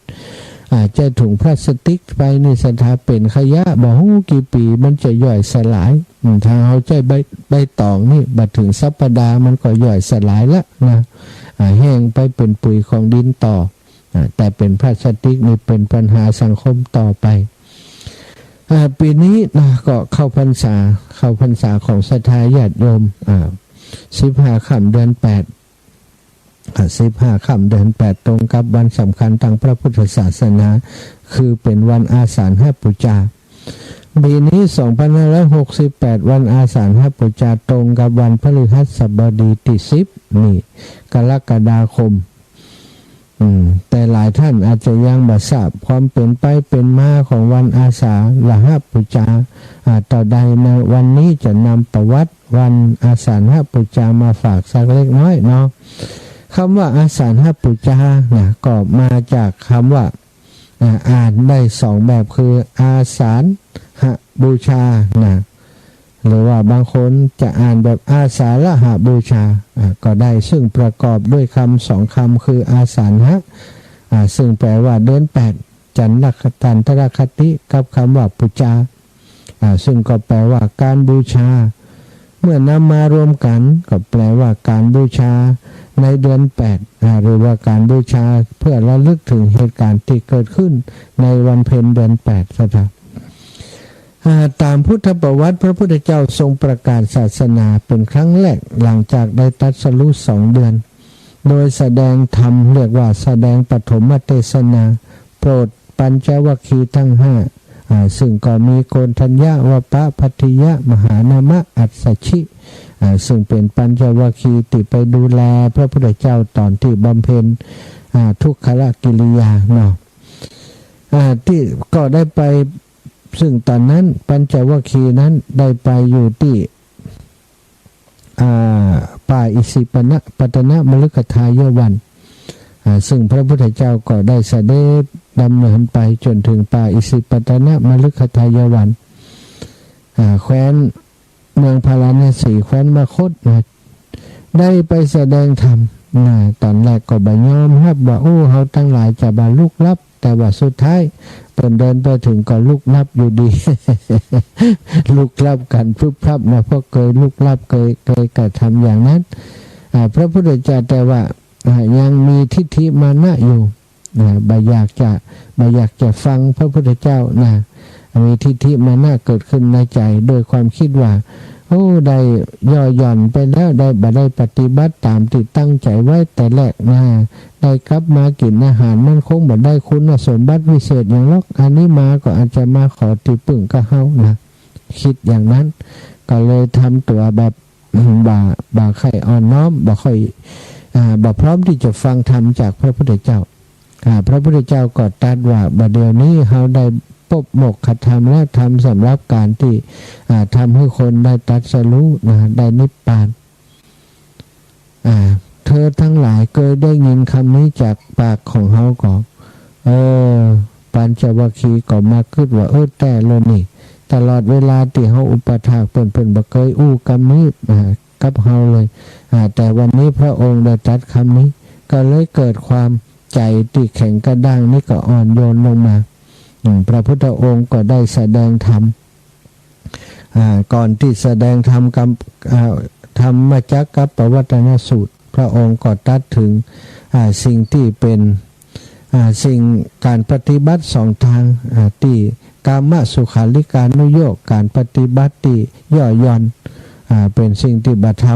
อ่า ใจ๊ถุงพลาสติกไปนี่ศรัทธาเป๋นขยะบ่ฮู้กี่ปี๋ มันจะย่อยสลาย อืม ถ้าเฮาใจ๊ใบ ใบตองนี่ บ่เถิงสัปดาห์มันก็ย่อยสลายละนะ อ่า แห้งไปเป๋นปุ๋ยของดินต่อ อ่า แต่เป๋นพลาสติกนี่เป๋นปัญหาสังคมต่อไป อ่า ปี๋นี้นะ ก็เข้าพรรษา เข้าพรรษาของศรัทธาญาติโยม อ่า สิบห้าค่ำเดือนแปด อ่า สิบห้าค่ำเดือนแปด ตรงกับวันสำคัญตางพระพุทธศาสนา คือเป๋นวันอาสาฬหปู๋จา ปี๋นี้ สองพันห้าร้อยหกสิบแปด วันอาสาฬหปู๋จา ตรงกับวันพฤหัสบดีตี้สิบ นี่ กรกฎาคม อืม แต่หลายต้านอาจจะยังบ่ทราบความเป๋นไปเป๋นมาของวันอาสาฬหปู๋จา อ่า เต้าใดในวันนี้จะนำประวัติวันอาสาฬหปู๋จามาฝากสักเล็กน้อยเนาะ กำว่าอาสาฬหปู๋จานะ ก็มาจากกำว่า อ่า อ่านได้สองแบบ คืออาสาฬหบูชานะ หรือว่าบางคนจะอ่านแบบอาสาฬหบูชา อ่า ก็ได้ ซึ่งประกอบด้วยกำสองกำ คืออาสาฬห อ่า ซึ่งแปลว่าเดือนแปด จันทรค- จันทรคติ กับกำว่าปู๋จา อ่า ซึ่งก็แปลว่าการบูชา เมื่อนำมารวมกั๋นก็แปลว่าการบูชาในเดือนแปด อ่า หรือว่าการบูชาเพื่อระลึกเถิงเหตุก๋ารณ์ตี้เกิดขึ้นในวันเพ็ญเดือนแปด เจ้าค่ะ อ่า ต๋ามพุทธประวัติ พระพุทธเจ้าทรงประกาศศาสนาเป๋นครั้งแรกหลังจากได้ตรัสรู้สองเดือน โดยแสดงธรรม เรียกว่าแสดงปฐมเทศนา โปรดปัญจวัคคีย์ทั้งห้า อ่า ซึ่งก็มีโกณฑัญญะ วัปปะ ภัททิยะ มหานามะ อัสสชิ อ่า ซึ่งเป๋นปัญจวัคคีย์ตี้ไปดูแลพระพุทธเจ้าต๋อนตี้บำเพ็ญ อ่า ทุกขกิริยาเนาะ อ่า ตี้ก็ได้ไป ซึ่งต๋อนนั้นปัญจวัคคีย์นั้นได้ไปอยู่ตี้ อ่า ป่าอิสิปตนมฤคทายวัน อ่า ซึ่งพระพุทธเจ้าก็ได้เสด็จดำเนินไปจ๋นเถิงป่าอิสิปตนมฤคทายวัน อ่า แคว้น เมืองพาราณสี แคว้นมคธนะ ได้ไปแสดงธรรมนะ ต๋อนแรกก็บ่ยอมฮับว่า โอ้ เฮาตังหลายจะบ่ลุกลับ แต่ว่าสุดท้ายเปิ้นเดินไปเถิงก็ลุกลับอยู่ดี ลุกลับกั๋นพรึบพรับนะ เพราะเกยลุกลับ เกย เกยกระทำอย่างนั้น อ่า พระพุทธเจ้าแต่ว่า อ่า ยังมีทิฏฐิมานะอยู่ นะ บ่อยากจะ บ่อยากจะฟังพระพุทธเจ้านะ มีทิฏฐิมานะเกิดขึ้นในใจ๋ โดยความกึ๊ดว่า โอ้ ได้ย่อหย่อนไปแล้ว ได้ บ่ได้ปฏิบัติต๋ามตี้ตั้งใจ๋ไว้แต่แรกนะ ได้กลับมากิ๋นอาหาร มันคงบ่ได้คุณสมบัติวิเศษหยังหรอก อันนี้มาก็อาจจะมาขอตี้ปึ้งกับเฮานะ กึ๊ดอย่างนั้น ก็เลยทำตั๋วแบบ บ่ บ่ใค่อ่อนน้อม บ่ค่อย อ่า บ่พร้อมตี้จะฟังธรรมจากพระพุทธเจ้า อ่า พระพุทธเจ้าก็ตรัสว่า บ่าเดี่ยวนี้เฮาได้ปบโมกขธรรมและธรรมสำหรับก๋านตี้ อ่า ทำหื้อคนได้ตรัสรู้นะ ได้นิพพาน อ่า เธอตังหลายเกยได้ยินกำนี้จากปากของเฮาก่อ เออ ปัญจวัคคีย์ก็มากึ๊ดว่า เออ แต๊เลยนี่ ตลอดเวลาตี้เฮาอุปถากเปิ้น เปิ้นบ่เกยอู้กำนี้ อ่า กับเฮาเลย อ่า แต่วันนี้พระองค์ได้ตรัสกำนี้ ก็เลยเกิดความใจ๋ตี้แข็งกระด้างนี้ก็อ่อนโยนลงมา อืม พระพุทธองค์ก็ได้แสดงธรรม อ่า ก่อนตี้แสดงธรรมกำ อ่า ธรรมจักกัปปวัตตนสูตร พระองค์ก็ตรัสเถิง อ่า สิ่งตี้เป๋น อ่า สิ่งก๋านปฏิบัติสองตาง อ่า ตี้กามสุขัลลิกานุโยค ก๋านปฏิบัติตี้ย่อหย่อน อ่า เป๋นสิ่งตี้บ่ท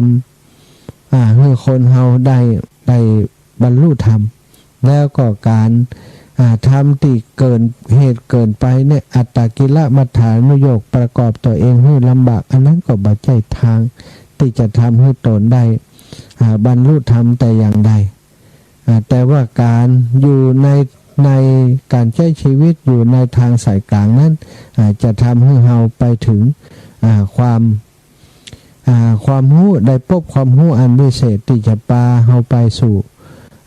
ำ อ่า หื้อคนเฮาได้ ได้บรรลุธรรม แล้วก็ก๋าน อ่า ทำตี้เกินเหตุเกินไปเนี่ย อัตตกิลมัฏฐานุโยค ประกอบตั๋วเองหื้อลำบาก อันนั้นก็บ่ใจ้ตางตี้จะทำหื้อตนได้ อ่า บรรลุธรรมแต่อย่างใด อ่า แต่ว่าก๋านอยู่ใน ในก๋านใจ๊ชีวิตอยู่ในตางสายก๋างนั้น อ่า จะทำหื้อเฮาไปเถิง อ่า ความ อ่า ความฮู้ ได้ปบความฮู้อันวิเศษตี้จะปาเฮาไปสู่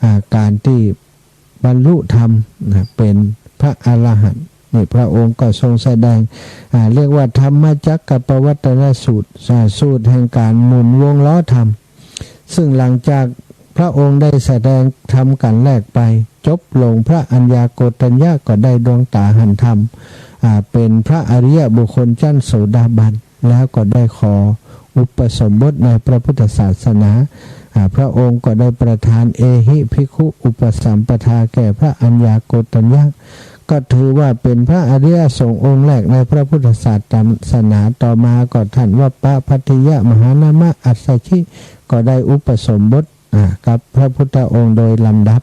อ่า ก๋านตี้บรรลุธรรมนะ เป๋นพระอรหันต์ นี่พระองค์ก็ทรงแสดง อ่า เรียกว่าธรรมจักกัปปวัตตนสูตร อ่า สูตรแห่งก๋านหมุนวงล้อธรรม ซึ่งหลังจากพระองค์ได้แสดงธรรมก๋านแรกไป จบลง พระอัญญาโกณฑัญญะก็ได้ดวงต๋าหันธรรม อ่า เป๋นพระอริยบุคคลจั้นโสดาบัน แล้วก็ได้ขออุปสมบทในพระพุทธศาสนา อ่า พระองค์ก็ได้ประทานเอหิภิกขุอุปสัมปทาแก่พระอัญญาโกณฑัญญะ ก็ถือว่าเป๋นพระอริยสงฆ์องค์แรกในพระพุทธศาสนา ต่อมาก็ท่านวัปปะภัททิยะมหานามะอัสสชิ ก็ได้อุปสมบท อ่า กับพระพุทธองค์โดยลำดับ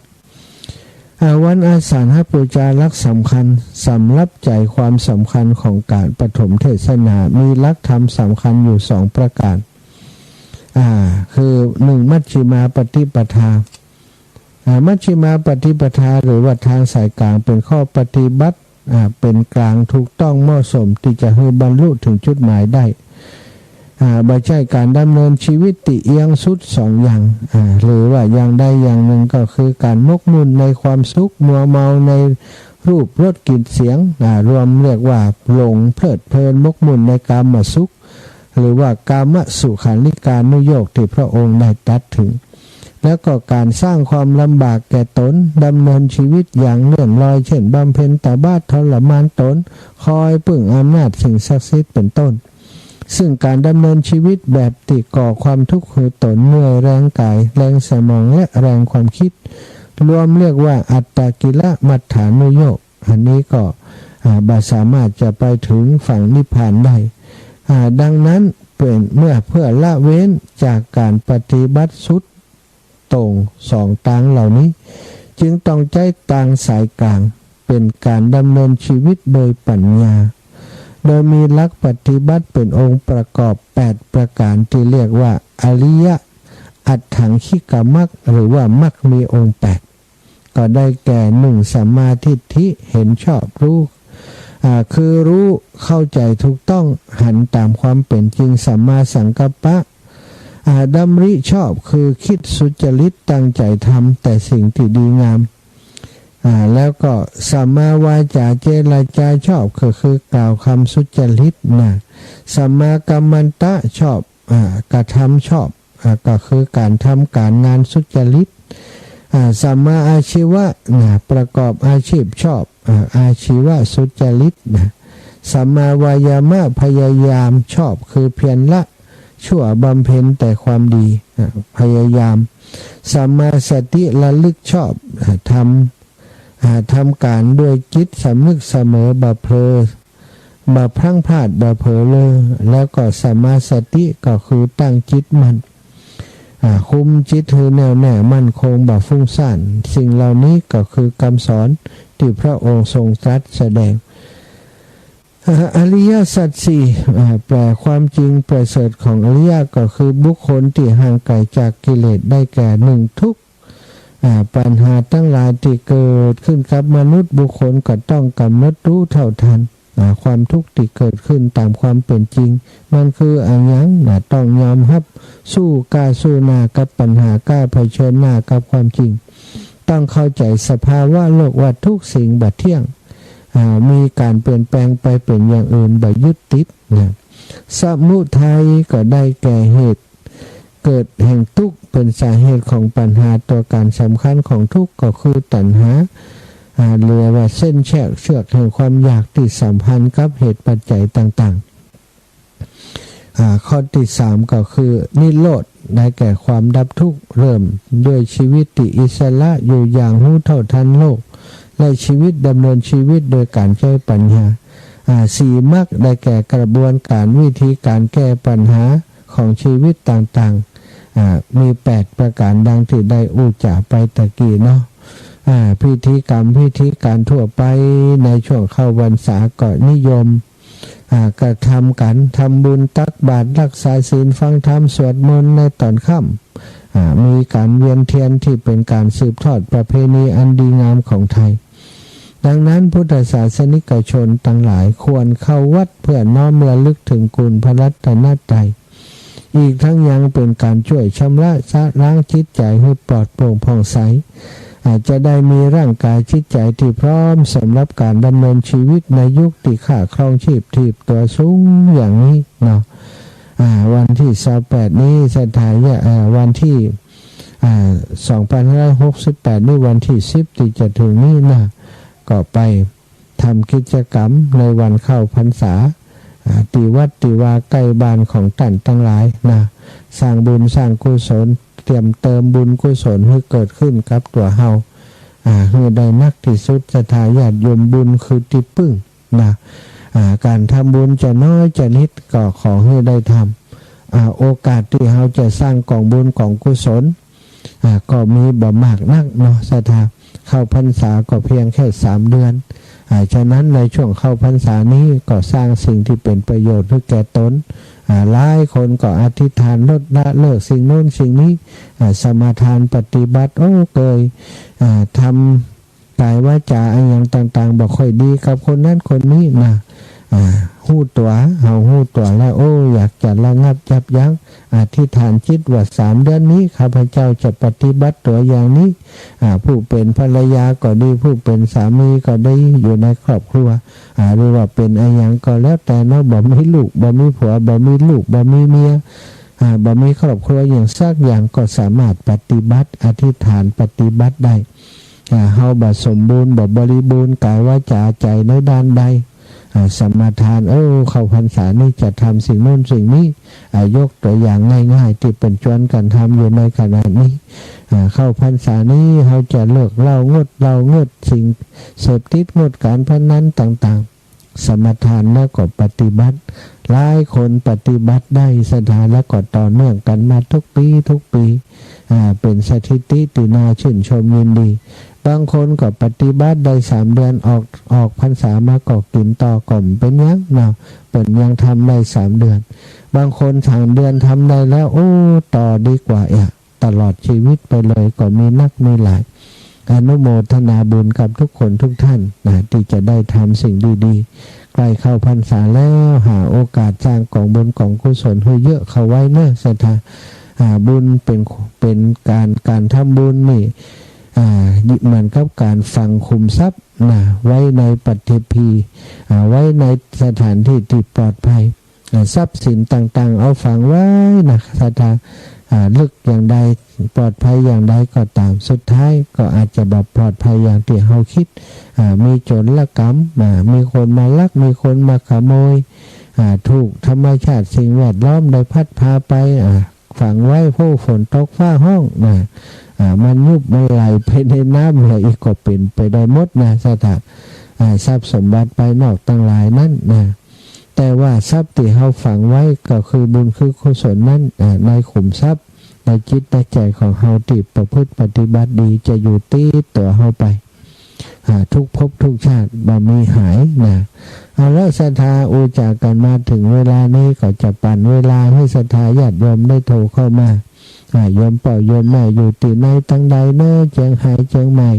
อ่า วันอาสาฬหปูจาหลักสำคัญ สำหรับใจ๋ความสำคัญของก๋านปฐมเทศนา มีหลักธรรมสำคัญอยู่สองประก๋าน อ่า คือหนึ่ง มัชฌิมาปฏิปทา อ่า มัชฌิมาปฏิปทา หรือว่าตางสายก๋าง เป๋นข้อปฏิบัติ อ่า เป๋นก๋างถูกต้องเหมาะสมตี้จะหื้อบรรลุเถิงจุดหมายได้ อ่า บ่ใจ้ก๋านดำเนินชีวิตตี้เอียงสุดสองอย่าง อ่า หรือว่าอย่างใดอย่างนึ่งก็คือก๋านหมกมุ่นในความสุข มัวเมาในรูปรสกลิ่นเสียง อ่า รวมเรียกว่าหลงเพลิดเพลินหมกมุ่นในกามสุข หรือว่ากามสุขัลลิกานุโยคตี้พระองค์ได้ตรัสเถิง แล้วก็ก๋านสร้างความลำบากแก่ต๋น ดำเนินชีวิตอย่างเลื่อนลอย เช่น บำเพ็ญตบะทรมานต๋น คอยพึ่งอำนาจสิ่งศักดิ์สิทธิ์ เป๋นต้น ซึ่งก๋านดำเนินชีวิตแบบตี้ก่อความทุกข์หื้อต๋น เมื่อยแรงก๋าย แรงสมอง และแรงความกึ๊ด รวมเรียกว่าอัตตกิลมัฏฐานุโยค อันนี้ก็ อ่า บ่สามารถจะไปเถิงฝั่งนิพพานได้ อ่า ดังนั้นเป๋นเมื่อเพื่อละเว้นจากก๋านปฏิบัติสุดโต่งสองตางเหล่านี้ จึงต้องใจ๊ตางสายก๋าง เป๋นก๋านดำเนินชีวิตโดยปัญญา โดยมีหลักปฏิบัติเป๋นองค์ประกอบแปดประก๋าน ตี้เรียกว่าอริยะอัตถังคิกมรรค หรือว่ามรรคมีองค์แปด ก็ได้แก่ หนึ่ง สัมมาทิฏฐิ เห็นชอบรู้ อ่า คือรู้เข้าใจ๋ถูกต้อง หันต๋ามความเป๋นจริง สัมมาสังกัปปะ อ่า ดำริชอบ คือคิดสุจริต ตั้งใจ๋ทำแต่สิ่งตี้ดีงาม อ่า แล้วก็สัมมาวาจา เจรจาชอบ ก็คือกล่าวกำสุจริตนะ สัมมากัมมันตะชอบ อ่า กระทำชอบ อ่า ก็คือก๋านทำก๋านงานสุจริต อ่า สัมมาอาชีวะนะ ประกอบอาชีพชอบ อ่า อาชีวะสุจริตนะ สัมมาวายามะ พยายามชอบ คือเพียรละชั่ว บำเพ็ญแต่ความดี อ่า พยายาม สัมมาสติ ระลึกชอบ อ่า ทำ อ่า ทำก๋านด้วยจิตสำนึกเสมอ บ่เผลอ บ่พลั้งพลาด บ่เผลอเรอ แล้วก็สัมมาสติ ก็คือตั้งจิตมั่น อ่า คุมจิตหื้อแน่วแน่มั่นคง บ่ฟุ้งซ่าน สิ่งเหล่านี้ก็คือกำสอนตี้พระองค์ทรงตรัสแสดง อ่า อริยสัจสี่ อ่า แปลความจริงประเสริฐของอริยะ ก็คือบุคคลตี้ห่างไกลจากกิเลส ได้แก่ หนึ่ง ทุกข์ อ่า ปัญหาตังหลายตี้เกิดขึ้นกับมนุษย์ บุคคลก็ต้องก๋ำหนดรู้เท่าทัน อ่า ความทุกข์ตี้เกิดขึ้นต๋ามความเป๋นจริง มันคืออะหยังนะ ต้องยอมฮับ สู้ก้าวสู้หน้ากับปัญหา ก้าวเผชิญหน้ากับความจริง ต้องเข้าใจ๋สภาวะโลกว่าทุกสิ่งบ่เที่ยง อ่า มีก๋านเปลี่ยนแปลงไปเป๋นอย่างอื่น บ่ยึดติดนะ สมุทัยก็ได้แก่เหตุ เกิดแห่งทุกข์ เป๋นสาเหตุของปัญหา ตั๋วก๋านสำคัญของทุกข์ก็คือตัณหา อ่า เรียกว่าเส้นเชือก เชือกแห่งความอยากตี้สัมพันธ์กับเหตุปัจจัยต่างๆ อ่า ข้อตี้สามก็คือนิโรธ ได้แก่ความดับทุกข์ เริ่มด้วยชีวิตตี้อิสระ อยู่อย่างฮู้เท่าทันโลก และชีวิต ดำเนินชีวิตโดยก๋านใจ๊ปัญญา อ่า สี่ มรรค ได้แก่กระบวนก๋านวิธีก๋านแก้ปัญหา ของชีวิตต่างๆ อ่า มีแปดประก๋านดังตี้ได้อู้จ๋าไปตะกี้เนาะ อ่า พิธีกรรมพิธีก๋านทั่วไปในช่วงเข้าพรรษาก็นิยม อ่า กระทำกั๋น ทำบุญตักบาตร รักษาศีล ฟังธรรม สวดมนต์ในต๋อนค่ำ อ่า มีก๋านเวียนเทียนตี้เป๋นก๋านสืบทอดประเพณีอันดีงามของไทย ดังนั้นพุทธศาสนิกชนตังหลายควรเข้าวัดเพื่อน้อมระลึกเถิงคุณพระรัตนตรัย อีกทั้งยังเป๋นก๋านจ้วยชำระชะล้างจิตใจ๋หื้อปลอดโปร่งผ่องใส อาจจะได้มีร่างก๋ายจิตใจ๋ตี้พร้อมสำหรับก๋านดำเนินชีวิตในยุคตี้ค่าครองชีพถีบตั๋วสูงอย่างนี้เนาะ อ่า วันตี้ซาวแปดนี้ศรัทธาญา อ่า วันตี้ อ่า สองพันห้าร้อยหกสิบแปดนี้ วันตี้สิบตี้จะเถิงนี้นะ ก็ไปทำกิจกรรมในวันเข้าพรรษา อ่า ตี้วัดตี้วาใก้บ้านของต้านตังหลายนะ สร้างบุญสร้างกุศล เตรียมเติมบุญกุศลหื้อเกิดขึ้นกับตั๋วเฮา อ่า หื้อได้นักตี้สุด ศรัทธาญาติโยม บุญคือตี้ปึ้ง นะ อ่า ก๋านทำบุญจะน้อยจะนิดก็ขอหื้อได้ทำ อ่า โอกาสตี้เฮาจะสร้างก๋องบุญก๋องกุศล อ่า ก็มีบ่มากนักเนาะ ศรัทธา เข้าพรรษาก็เพียงแค่สามเดือน อ่า ฉะนั้นในช่วงเข้าพรรษานี้ก็สร้างสิ่งตี้เป๋นประโยชน์หื้อแก่ต๋น อ่า หลายคนก็อธิษฐานลดละเลิกสิ่งโน้นสิ่งนี้ อ่า สมาทานปฏิบัติ โอ้ เกย อ่า ทำ ก๋ายวาจ๋าอะหยังต่างๆ บ่ค่อยดีกับคนนั้นคนนี้นะ อ่า ฮู้ตั๋ว เฮาฮู้ตั๋วแล้ว โอ้ อยากจะระงับยับยั้ง อธิษฐานจิตว่า สามเดือนนี้ข้าพเจ้าจะปฏิบัติตั๋วอย่างนี้ อ่า ผู้เป๋นภรรยาก็ดี ผู้เป๋นสามีก็ดี อยู่ในครอบครัว อ่า หรือว่าเป๋นอะหยังก็แล้วแต่เนาะ บ่มีลูก บ่มีผัว บ่มีลูก บ่มีเมีย อ่า บ่มีครอบครัวหยังสักอย่างก็สามารถปฏิบัติ อธิษฐานปฏิบัติได้ อ่า เฮาบ่สมบูรณ์ บ่บริบูรณ์ กายวาจาใจ๋ในด้านใด อ่า สมาทาน โอ้ เข้าพรรษานี้จะทำสิ่งโน้นสิ่งนี้ อ่า ยกตั๋วอย่างง่ายๆ ตี้เปิ้นจวนกั๋นทำอยู่ในขณะนี้ อ่า เข้าพรรษานี้เฮาจะเลิกเหล้า งดเหล้า งดสิ่งเสพติด งดก๋านพนันต่างๆ สมาทานแล้วก็ปฏิบัติ หลายคนปฏิบัติได้ศรัทธา แล้วก็ต่อเนื่องกั๋นมาทุกปี๋ทุกปี๋ อ่า เป๋นสถิติตี้น่าชื่นชมยินดี บางคนก็ปฏิบัติได้สามเดือน ออก ออกพรรษามาก็กิ๋นต่อ ก็บ่เป๋นหยังเนาะ เปิ้นยังทำได้สามเดือน บางคนสามเดือนทำได้แล้ว โอ้ ต่อดีกว่าเอียะ ตลอดชีวิตไปเลยก็มีนักมีหลาย อนุโมทนาบุญกับทุกคนทุกท่านนะ ตี้จะได้ทำสิ่งดีๆ ใกล้เข้าพรรษาแล้ว หาโอกาสสร้างก๋องบุญก๋องกุศลหื้อเยอะเข้าไว้เนาะศรัทธา อ่า บุญเป๋น เป๋นก๋าน ก๋านทำบุญนี่ อ่า เหมือนกับก๋านฝังขุมทรัพย์นะ ไว้ในปฐพี อ่า ไว้ในสถานตี้ตี้ปลอดภัย อ่า ทรัพย์สินต่างๆ เอาฝังไว้นะศรัทธา อ่า ลึกอย่างใด ปลอดภัยอย่างใดก็ต๋าม สุดท้ายก็อาจจะบ่ปลอดภัยอย่างตี้เฮาคิด อ่า มีโจรกรรม อ่า มีคนมาลัก มีคนมาขโมย อ่า ถูกธรรมชาติสิ่งแวดล้อมได้พัดพาไป อ่า ฝังไว้ โอ้ ฝนตกฟ้าฮ้องนะ อ่า มันยุบมันไหลไปในน้ำ อะไรอีกก็เป๋นไปได้หมดนะศรัทธา อ่า ทรัพย์สมบัติภายนอกตังหลายนั้นนะ แต่ว่าทรัพย์ตี้เฮาฝังไว้ก็คือบุญคือกุศลนั้น อ่า ในขุมทรัพย์ ในจิตในใจ๋ของเฮาตี้ประพฤติปฏิบัติดี จะอยู่ติดตั๋วเฮาไป อ่า ทุกภพทุกชาติบ่มีหายนะ เอาละศรัทธา อู้จ๋ากั๋นมาเถิงเวลานี้ ก็จะปันเวลาหื้อศรัทธาญาติโยมได้โทรเข้ามา อ่า โยมป้อโยมแม่อยู่ตี้ไหนตังใดเนาะ เจียงฮาย เจียงใหม่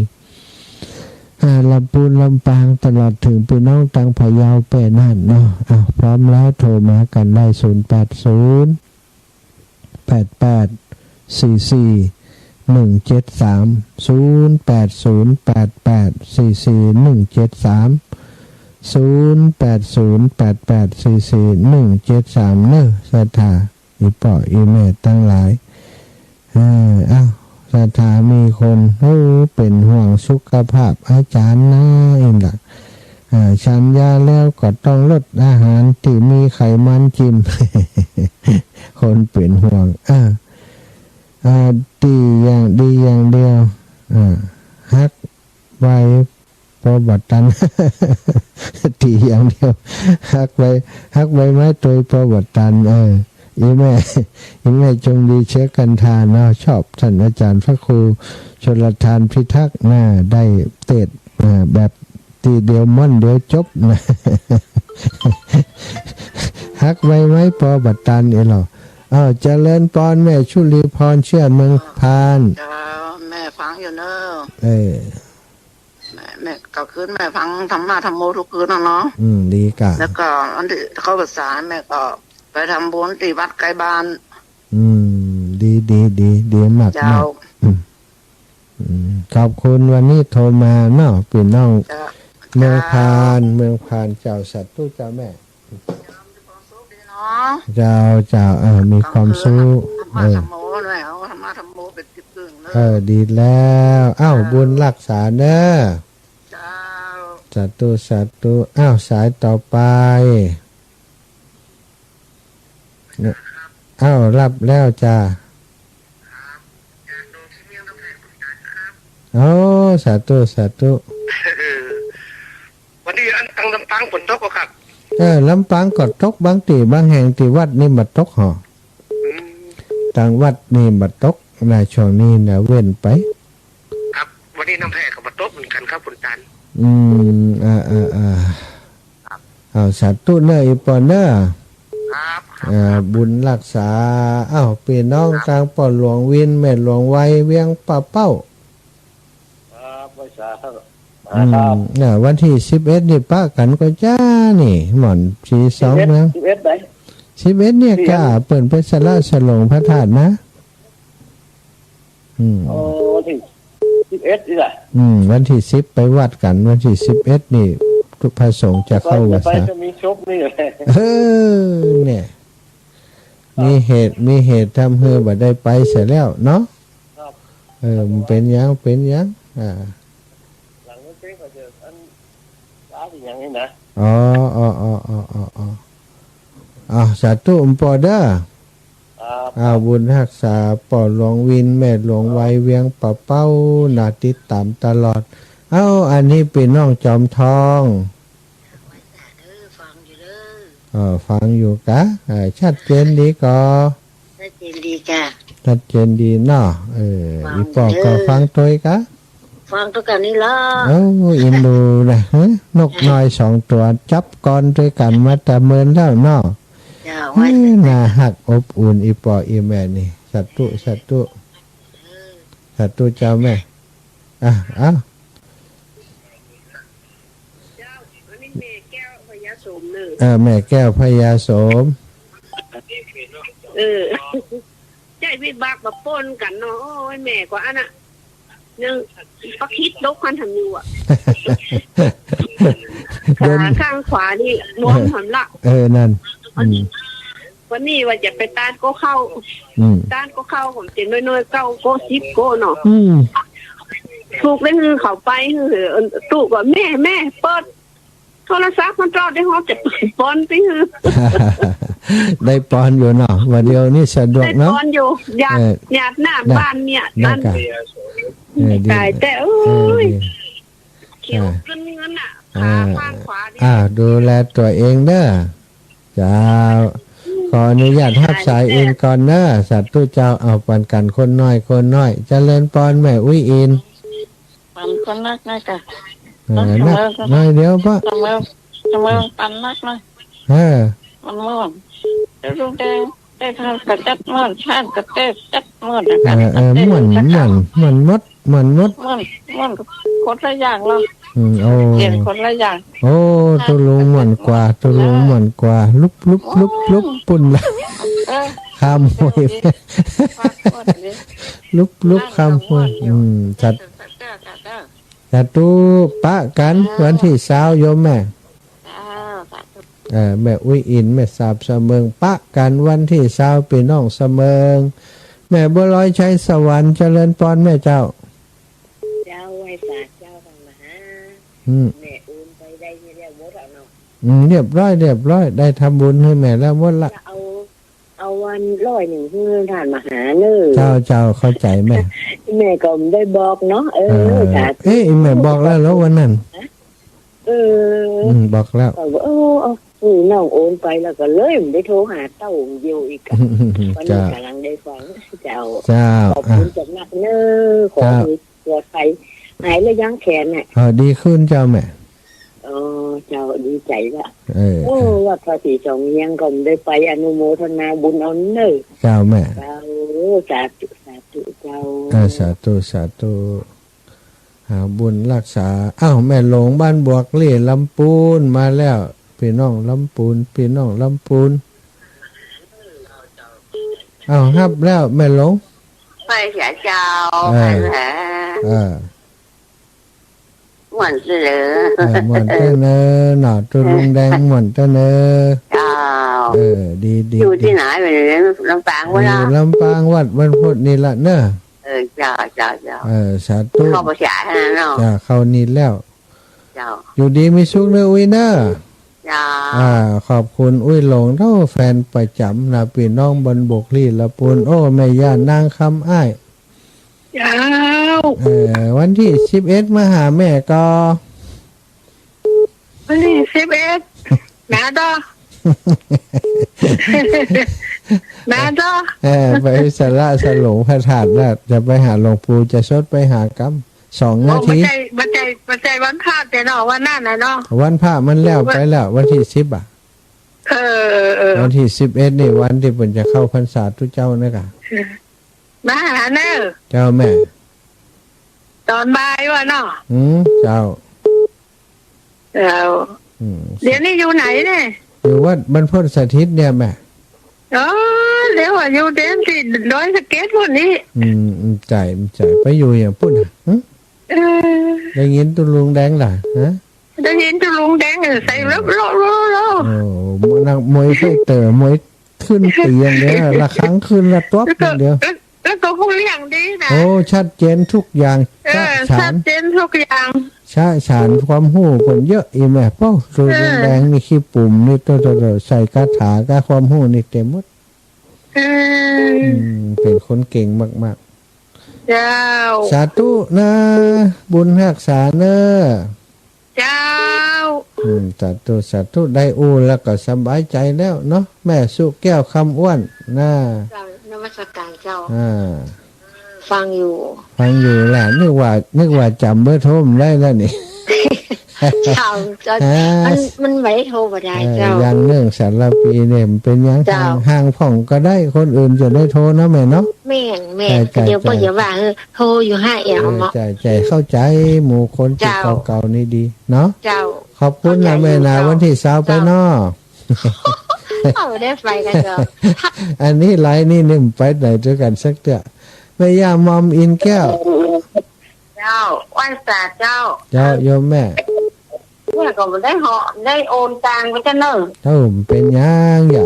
อ่า ลำปูน ลำปาง ตลอดเถิงปี้น้องตังพะเยาแป้นั่นเนาะ อ้าว พร้อมแล้วโทรมากั๋นได้ ศูนย์แปดศูนย์ แปดแปดสี่สี่หนึ่งเจ็ดสาม ศูนย์แปดศูนย์แปดแปดสี่สี่หนึ่งเจ็ดสาม ศูนย์แปดศูนย์แปดแปดสี่สี่หนึ่งเจ็ดสาม เนาะศรัทธา อีป้ออีแม่ตังหลาย เออ เอ้า ศรัทธา มีคน โอ้ เป๋นห่วงสุขภาพอาจ๋ารย์นะ เอ็นล่ะ อ่า ฉันยาแล้วก็ต้องลดอาหารตี้มีไขมันจิม คนเป๋นห่วง อ่า อ่า ดีอย่าง ดีอย่างเดียว อ่า ฮักใบปอบ่ตัน ดีอย่างเดียว ฮักใบ ฮักใบไม้ตวยปอบ่ตัน เออ อีแม่ อีแม่จงดีเชื้อกันทาเนาะ ชอบท่านอาจ๋ารย์พระครูชลทานพิทักษ์นะ ได้เตสน์ อ่า แบบตี้เดียวม่วนเดียวจบนะ ฮักใบไม้ปอบ่ตันเอหลอ อ้าว เจริญปอนแม่ชุลีพร เชื้อเมืองพาน เจ้า แม่ฟังอยู่เนาะ เออ แม่ แม่ก็คืนแม่ฟังธรรมะธรรมโมทุกคืนนะเนาะ อืม ดีก่ะ แล้วก็อันตี้เข้าพรรษาแม่ก็ไปทำบุญตี้วัดใก้บ้าน อืม ดี ดี ดี ดีมาก เจ้า มาก อืม อืม ขอบคุณวันนี้โทรมาเนาะ ปี้น้อง เจ้า เมืองพาน เจ้า เมืองพาน เจ้า สาธุเจ้าแม่ เจ้า เจ้า เออ มีความสุข ธรรมะ เออ ธรรมโมหน่อย เอาธรรมะธรรมโมเป๋นตี้ตึงเนาะ เออ ดีแล้ว อ้าว เจ้า บุญรักษาเนาะ เจ้า สาธุ สาธุ อ้าว สายต่อไป อ้าว รับแล้วจ้า โอ้ สาธุ สาธุ วันนี้อันตังลำปางฝนตกบ่ครับ เออ ลำปางก็ตกบางตี้บางแห่ง ตี้วัดนี่บ่ตกหอ อืม ตังวัดนี่บ่ตกนะ ช่วงนี้นะ เว้นไป ครับ วันนี้น้ำแพร่ก็บ่ตกเหมือนกั๋นครับ คุณตาล อืม อ่า อ่า อ่า ครับ เอา สาธุเนาะ อีป้อเนาะ ครับ ครับ อ่า ครับ บุญรักษา อ้าว ปี้น้อง ครับ ตังป้อหลวงวิน แม่หลวงไว เวียงป่าเป้า ครับ ไหว้สาครับ อืม ครับ อ่า วันตี้สิบเอ็ดนี่ปะกั๋นก่อจ้านี่ หม่อน สีสองเมือง สิบเอ็ด สิบเอ็ดไหน สิบเอ็ดเนี่ย สิบเอ็ด ก้า เปิ้นไปสละสลงพระธาตุนะ อืม อ๋อ ตี้สิบเอ็ดนี่แหละ อืม วันตี้สิบไปวัดกั๋น วันตี้สิบเอ็ดนี่ ทุกพระสงฆ์จะเข้าพรรษา ไป ไปจะมีศพนี่แหละ เออ เนี่ย มีเหตุ มีเหตุทำหื้อบ่ได้ไปเสียแล้วเนาะ ครับ เออ มันเป๋นหยัง เป๋นหยัง อ่า หลังนั้นเป๋นก็จะอัน ฟ้าสิหยังนี่นะ อ๋อ อ๋อ อ๋อ อ่า สาธุ อืม ป้อเด้อ ครับ อ่า บุญฮักษาป้อหลวงวิน แม่หลวงไว เวียงป่าเป้า น่าติดต๋ามตลอด เอ้า อันนี้เป๋นน้องจอมทอง เออ ฟังอยู่กะ เออ ชัดเจนดีก่อ ชัดเจนดีจ้ะ ชัดเจนดีเนาะ เออ ฟัง อี่ป้อก็ เออ ฟังตวยกะ ฟังตวยกะนี่ละ เอ้า อินดูนะ ฮะ นกน้อยสองตั๋ว จับกลอนตวยกั๋นมาแต่เมินแล้วเนาะ เจ้า เออ ว่าจะ น่าฮักอบอุ่น อี่ป้ออี่แม่นี่ สาธุ สาธุ เออ สาธุเจ้าแม่ อ่ะ เอ้า เจ้า อันนี้แม่แก้วพญาโสมเนอะ เออ แม่แก้วพญาโสม เออ ใจ้วิบากมาปนกั๋นเนาะ โอ้ย แม่ก็อันน่ะ ยังปักฮิตลกคันทำอยู่อะ เดิน ขาข้างขวานี่บวมหมดละ เออ นั่น อืม วันนี้ว่าจะไปตาดก็เข้า อืม ตาดก็เข้า ผมเจ็บน้อยๆ เก้าโก้สิบโก้เนาะ อืม ถูกได้หื้อเขาไปหื้อ เออ ตุ๊ก็ แม่ แม่ เปิดโทรศัพท์มันตลอดได้ ฮอดจะเปิดปอนไปหื้อ ได้ปอนอยู่เนาะ ว่าเดี๋ยวนี้สะดวกเนาะ ได้ปอนอยู่ หยาด เออ หยาดน้ำ นะ บ้านเนี่ย นั่น นั่นกะ เออ ดี ตายแต่ เอ้ย เออ ดี เขียว อ่า ขึ้นเงินน่ะ อ่า ขาข้างขวานี่ อ่า ดูแลตั๋วเองเด้อ เจ้า ขออนุญาตฮับสายอื่นก่อนเนอะ สาธุเจ้า เอาปันกั๋นคนน้อย คนน้อย เจริญปอนแม่อุ๊ยอิน ปันคนนักนะกะ เออ นักน้อยเดียวปะ เสมอ เสมอปันนักน้อย เออ มันม่วน เดี๋ยวลุงแดง ได้ทานกะจัดม่วน ทานกะเต้จัดม่วนนะ เออ เออ ม่วน ม่วน ม่วนหมด ม่วนหมด ม่วน ม่วนคนละอย่างเนาะ อืม โอ้ เปลี่ยนคนละอย่าง โอ้ ตุ๊ลุงม่วนกว่า ตุ๊ลุงม่วนกว่า ลุบ ลุบ ลุบ ลุบ ปุ้นละ เออ ข้ามห้วย ม่วนเลย ลุบ ลุบ ข้ามห้วย อืม สา สาธุ ปะกั๋น วันตี้ซาว โยมแม่ เออ แม่อุ๊ยอิน แม่สาบเสมิง ปะกั๋นวันตี้ซาว ปี้น้องเสมิง แม่บัวลอย ชัยสวรรค์ เจริญปอนแม่เจ้า เจ้า ไหว้สาเจ้าก่อนนะฮะ อืม แม่โอนไปได้เรียบร้อยแล้วเนาะ อืม เรียบร้อย เรียบร้อย ได้ทำบุญหื้อแม่แล้วหมดละ จะเอา เอาวันร้อยนึ่งหื้อต้านมหาเนอะ เจ้า เจ้า เข้าใจ๋แม่ แม่ก็บ่ได้บอกเนาะ เออ เออ สาธุ เอ๊ะ แม่บอกแล้วเหรอวันนั้น เออ อืม บอกแล้ว ก็บอก เออ เอา นี่น้องโอนไปแล้วก็เลยบ่ได้โทรหาเต้าเดียวอีกอะ วันนี้ เจ้า ก๋ำลังได้ฟัง เจ้า เจ้า ขอบคุณ อ่ะ เจ้านักเนอะ ขอ เจ้า หื้อปลอดภัย หายแล้วยังแขนน่ะ เออ ดีขึ้นเจ้าแม่ อ๋อ เจ้า ดีใจ๋ละ เออ โอ้ เออ วัดภาษีสองเฮียงก็บ่ได้ไป อนุโมทนาบุญเอาเนอะ เจ้าแม่ เจ้า สาธุ สาธุเจ้า เออ สาธุ สาธุ หาบุญฮักษา อ้าว แม่หลงบ้านบวกหลี้ลำปูนมาแล้ว ปี้น้องลำปูน ปี้น้องลำปูน อ้าว ฮับแล้วแม่หลง ไปเสียเจ้า เออ ไปหา เออ ม่วนเสมอ เออ ม่วนเต้อเนอเนาะ ตุ๊ลุงแดงม่วนเต้อเนอ เจ้า เออ ดี ดี อยู่ตี้ไหน ลำปางวะเนาะ อยู่ลำปาง วัดวันพุธนี่ละเนอะ เออ เจ้า เจ้า เจ้า เออ สาธุ เข้าภาษาเท่านั้นเนาะ จ้า เข้านี่แล้ว เจ้า อยู่ดีมีสุขเนอะอุ๊ยเนอะ เจ้า อ่า ขอบคุณอุ๊ยหลงเต้าแฟนประจ๋ำนะ ปี้น้องบ้านบวกหลี้ลำปูน โอ้ แม่ย่านางคำอ้าย เจ้า เออ วันตี้สิบเอ็ดมาหาแม่ก่อ วันตี้สิบเอ็ด มาต่อ มาต่อ เออ ไปสละสลงพระธาตุแล้ว จะไปหาหลวงปู่ จะสดไปหาก๊ำ สองนาที โอ้ บ่ใจ้ บ่ใจ้ บ่ใจ้วันพระแต่เนาะ วันนั้นน่ะเนาะ วันพระมันแล้วไปแล้ว วันตี้สิบอะ เออ เออ วันตี้สิบเอ็ดนี่วันตี้เปิ้นจะเข้าพรรษาตุ๊เจ้านะกะ มาหาเนอะ เจ้าแม่ ต๋อนบ่ายวะเนาะ อืม เจ้า เจ้า อืม เดี๋ยวนี้อยู่ไหนเนี่ย อยู่วัดบรรพตสถิตเนี่ยแม่ อ๋อ เดี๋ยวอะอยู่เต็มตี้ดอยสะเก็ดพุ้นนี่ อืม อืม ใจ้ ใจ้ ไปอยู่อย่างปุ้นอะ หึ เออ ได้ยินตุ๊ลุงแดงล่ะ ฮะ ได้ยินตุ๊ลุงแดง เออ ใส่ เออ โล โล โล โล โอ้ นักมวยไฟเตอร์ มวย ขึ้นไปอย่างเดียว ระฆังขึ้นละต๊วบอย่างเดียว แล้วก็ แล้วก็ฮู้เรื่องดีนะ โอ้ ชัดเจนทุกอย่าง เออ ฉะฉาน ชัดเจนทุกอย่าง ฉะฉานความฮู้เปิ้นเยอะ อีแม่ เป้า ตัว เออ แดงๆ นี่ ขี้ปุ่มนี่ โตๆๆ ใส่คาถากับความฮู้นี่เต็มหมด อืม อืม เป๋นคนเก่งมากๆ เจ้า สาธุนะ บุญฮักษาเน่อ เจ้า อืม สาธุ สาธุ ได้อู้แล้วก็สบายใจ๋แล้วเนาะ แม่สุแก้ว คำอ้วน นะ เจ้า นมัสการเจ้า อ่า ฟังอยู่ ฟังอยู่แหละ นึกว่า นึกว่าจ๋ำเบอร์โทรบ่ได้แล้วนี่ เจ้า เจ้า อ่า มัน มันบ่ได้โทรบ่ได้ เออ เจ้า อย่างเรื่องสารภีเนี่ยมันเป๋นหยัง เจ้า ห่างๆ พ่องก็ได้ คนอื่นจะได้โทรนะแม่เนาะ แม่น แม่น ใจ๋ๆ เดี๋ยวเปิ้นจะว่า เออ โทรอยู่ห้าแอว เออ เนาะ ใจ๋ๆ เข้าใจ๋ หมู่คนตี้ เจ้า เก่าๆ นี่ดีเนาะ เจ้า ขอบคุณนะแม่นะ เข้าใจ๋อยู่เจ้า วันตี้ซาวไปเนาะ เจ้า เอาได้ไปกั๋นเจ้า อันนี้ไลน์นี่นึ่งไปไหนด้วยกั๋นสักเตื้อ แม่ย่ามอมอินแก้ว เจ้า ไหว้สาเจ้า เจ้า โยมแม่ เนี่ยก็บ่ได้เหาะ ได้โอนตังไปจ้ะเน่อ เอ้า เป๋นหยังยะ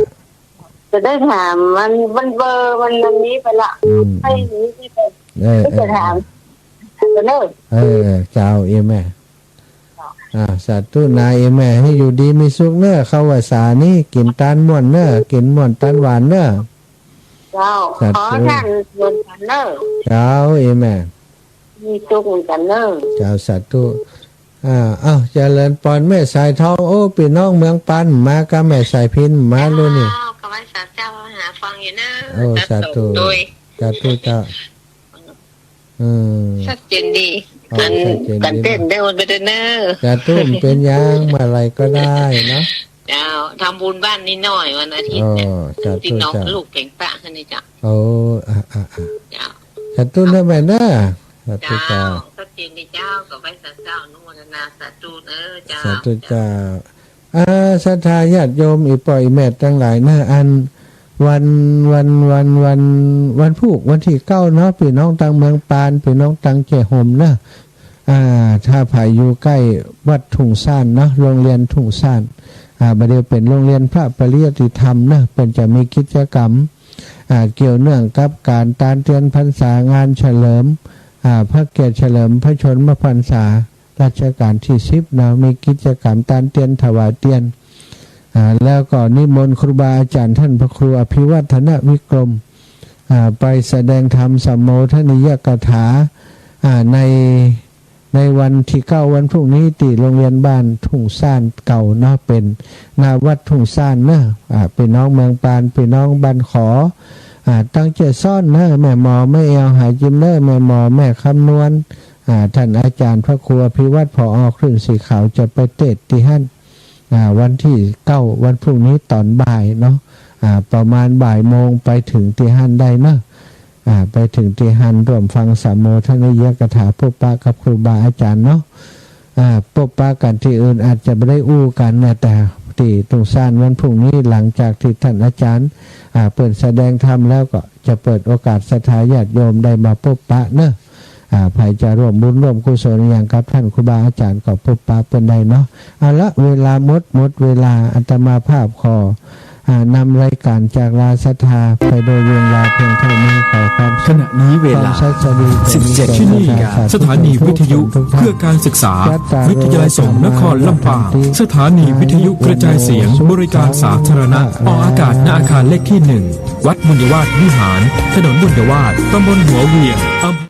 จะได้ถามมัน มันเบอร์มันอันนี้ไปละ อืม ให้นี้ที่ไป เออ ก็จะถาม เออ เน่อ เออ เจ้า อีแม่ อ่า สาธุนะ อีแม่ หื้ออยู่ดีมีสุขเน่อ เข้าพรรษานี่ กิ๋นตานม่วนเน่อ กิ๋นม่วนตานหวานเน่อ เจ้า สาธุ ขอต้านม่วนกั๋นเน่อ เจ้า อีแม่ มีสุขเหมือนกั๋นเน่อ เจ้า สาธุ อ่า เอ้า เจริญปอน แม่สายทอง โอ้ ปี้น้องเมืองปานมา กับแม่สายพิณมาลูกนี่ เจ้า ก็ไหว้สาเจ้า หาฟังอยู่เน่อ โอ้ สาธุ สาธุ สาธุเจ้า อืม ชัดเจนดี อ๋อ กั๋น ชัดเจนดี กั๋นเต้นได้วันไปเด้อเน่อ สาธุ เป๋นหยัง เมื่อไหร่ก็ได้เนาะ เจ้า ทำบุญบ้านนิดหน่อยวันอาทิตย์เนี่ย อ๋อ สาธุ ตี้น้อง เจ้า ลูกเก๋งปะแค่นี้เจ้า โอ้ อ่ะ อ่ะ อ่ะ เจ้า สาธุนะแม่นะ สาธุเจ้า เจ้า ชัดเจนดีเจ้า ก็ไหว้สาเจ้า อนุโมทนาสาธุเน่อ เจ้า สาธุเจ้า อ่า ศรัทธาญาติโยม อี่ป้ออี่แม่ตังหลายเน่อ อัน วัน วัน วัน วัน วันพูก วันตี้เก้าเนาะ ปี้น้องตังเมืองปาน ปี้น้องตังแจ้ห่มเนาะ อ่า ถ้าใผอยู่ใก้วัดทุ่งซานเนาะ โรงเรียนทุ่งซาน อ่า บ่าเดี่ยวเป๋นโรงเรียนพระปริยัติธรรมเนาะ เปิ้นจะมีกิจกรรม อ่า เกี่ยวเนื่องกับก๋านตานเตียนพรรษา งานเฉลิม อ่า พระเกียรติเฉลิมพระชนมพรรษา รัชกาลตี้สิบเนาะ มีกิจกรรมตานเตียนถวายเตียน อ่า แล้วก็นิมนต์ครูบาอาจ๋ารย์ต้านพระครูอภิวัฒนวิกรม อ่า ไปแสดงธรรมสัมโมทนียกถา อ่า ใน ในวันตี้เก้า วันพูกนี้ ตี้โรงเรียนบ้านทุ่งซานเก่าเนาะ เป๋นหน้าวัดทุ่งซานเนาะ อ่า ปี้น้องเมืองปาน ปี้น้องบ้านขอ อ่า ตังแจ้ซ้อนเนาะ แม่หมอ แม่แอว หาจิมเน่อ แม่หมอ แม่คำนวณ อ่า ต้านอาจ๋ารย์พระครูอภิวัฒน์ ผอ คลื่นสีขาว จะไปเตสน์ตี้หั้น อ่า วันตี้เก้า วันพูกนี้ต๋อนบ่ายเนาะ อ่า ประมาณบ่ายโมง ไปเถิงตี้หั้นได้เนาะ อ่า ไปเถิงตี้หั้น ร่วมฟังสัมโมทนียกถา พบปะกับครูบาอาจ๋ารย์เนาะ อ่า พบปะกั๋นตี้อื่นอาจจะบ่ได้อู้กั๋นนะ แต่ตี้ทุ่งซานวันพูกนี้ หลังจากตี้ต้านอาจ๋ารย์ อ่า เปิ้นแสดงธรรมแล้วก็จะเปิดโอกาสศรัทธาญาติโยมได้มาพบปะเนาะ อ่า ใผจะร่วมบุญร่วมกุศลอะหยังกับต้านครูบาอาจ๋ารย์ก็พบปะเปิ้นได้เนาะ เอาละ เวลาหมด หมดเวลา อาตมาภาพขอ อ่า นำรายก๋านจากลาศรัทธาไปโดยเวลาเพียงเต้านี้ ขอความสุข ขณะนี้เวลา ความสุขสวัสดี สิบเจ็ด ที่นี่ สถานีวิทยุเพื่อการศึกษา วิทยาลัยสงฆ์นครลำปาง สถานีวิทยุกระจายเสียงบริการสาธารณะ ออกอากาศณอาคารเลขที่หนึ่ง วัดบุญยวาสวิหาร ถนนบุญยวาส ตำบลหัวเวียง อำ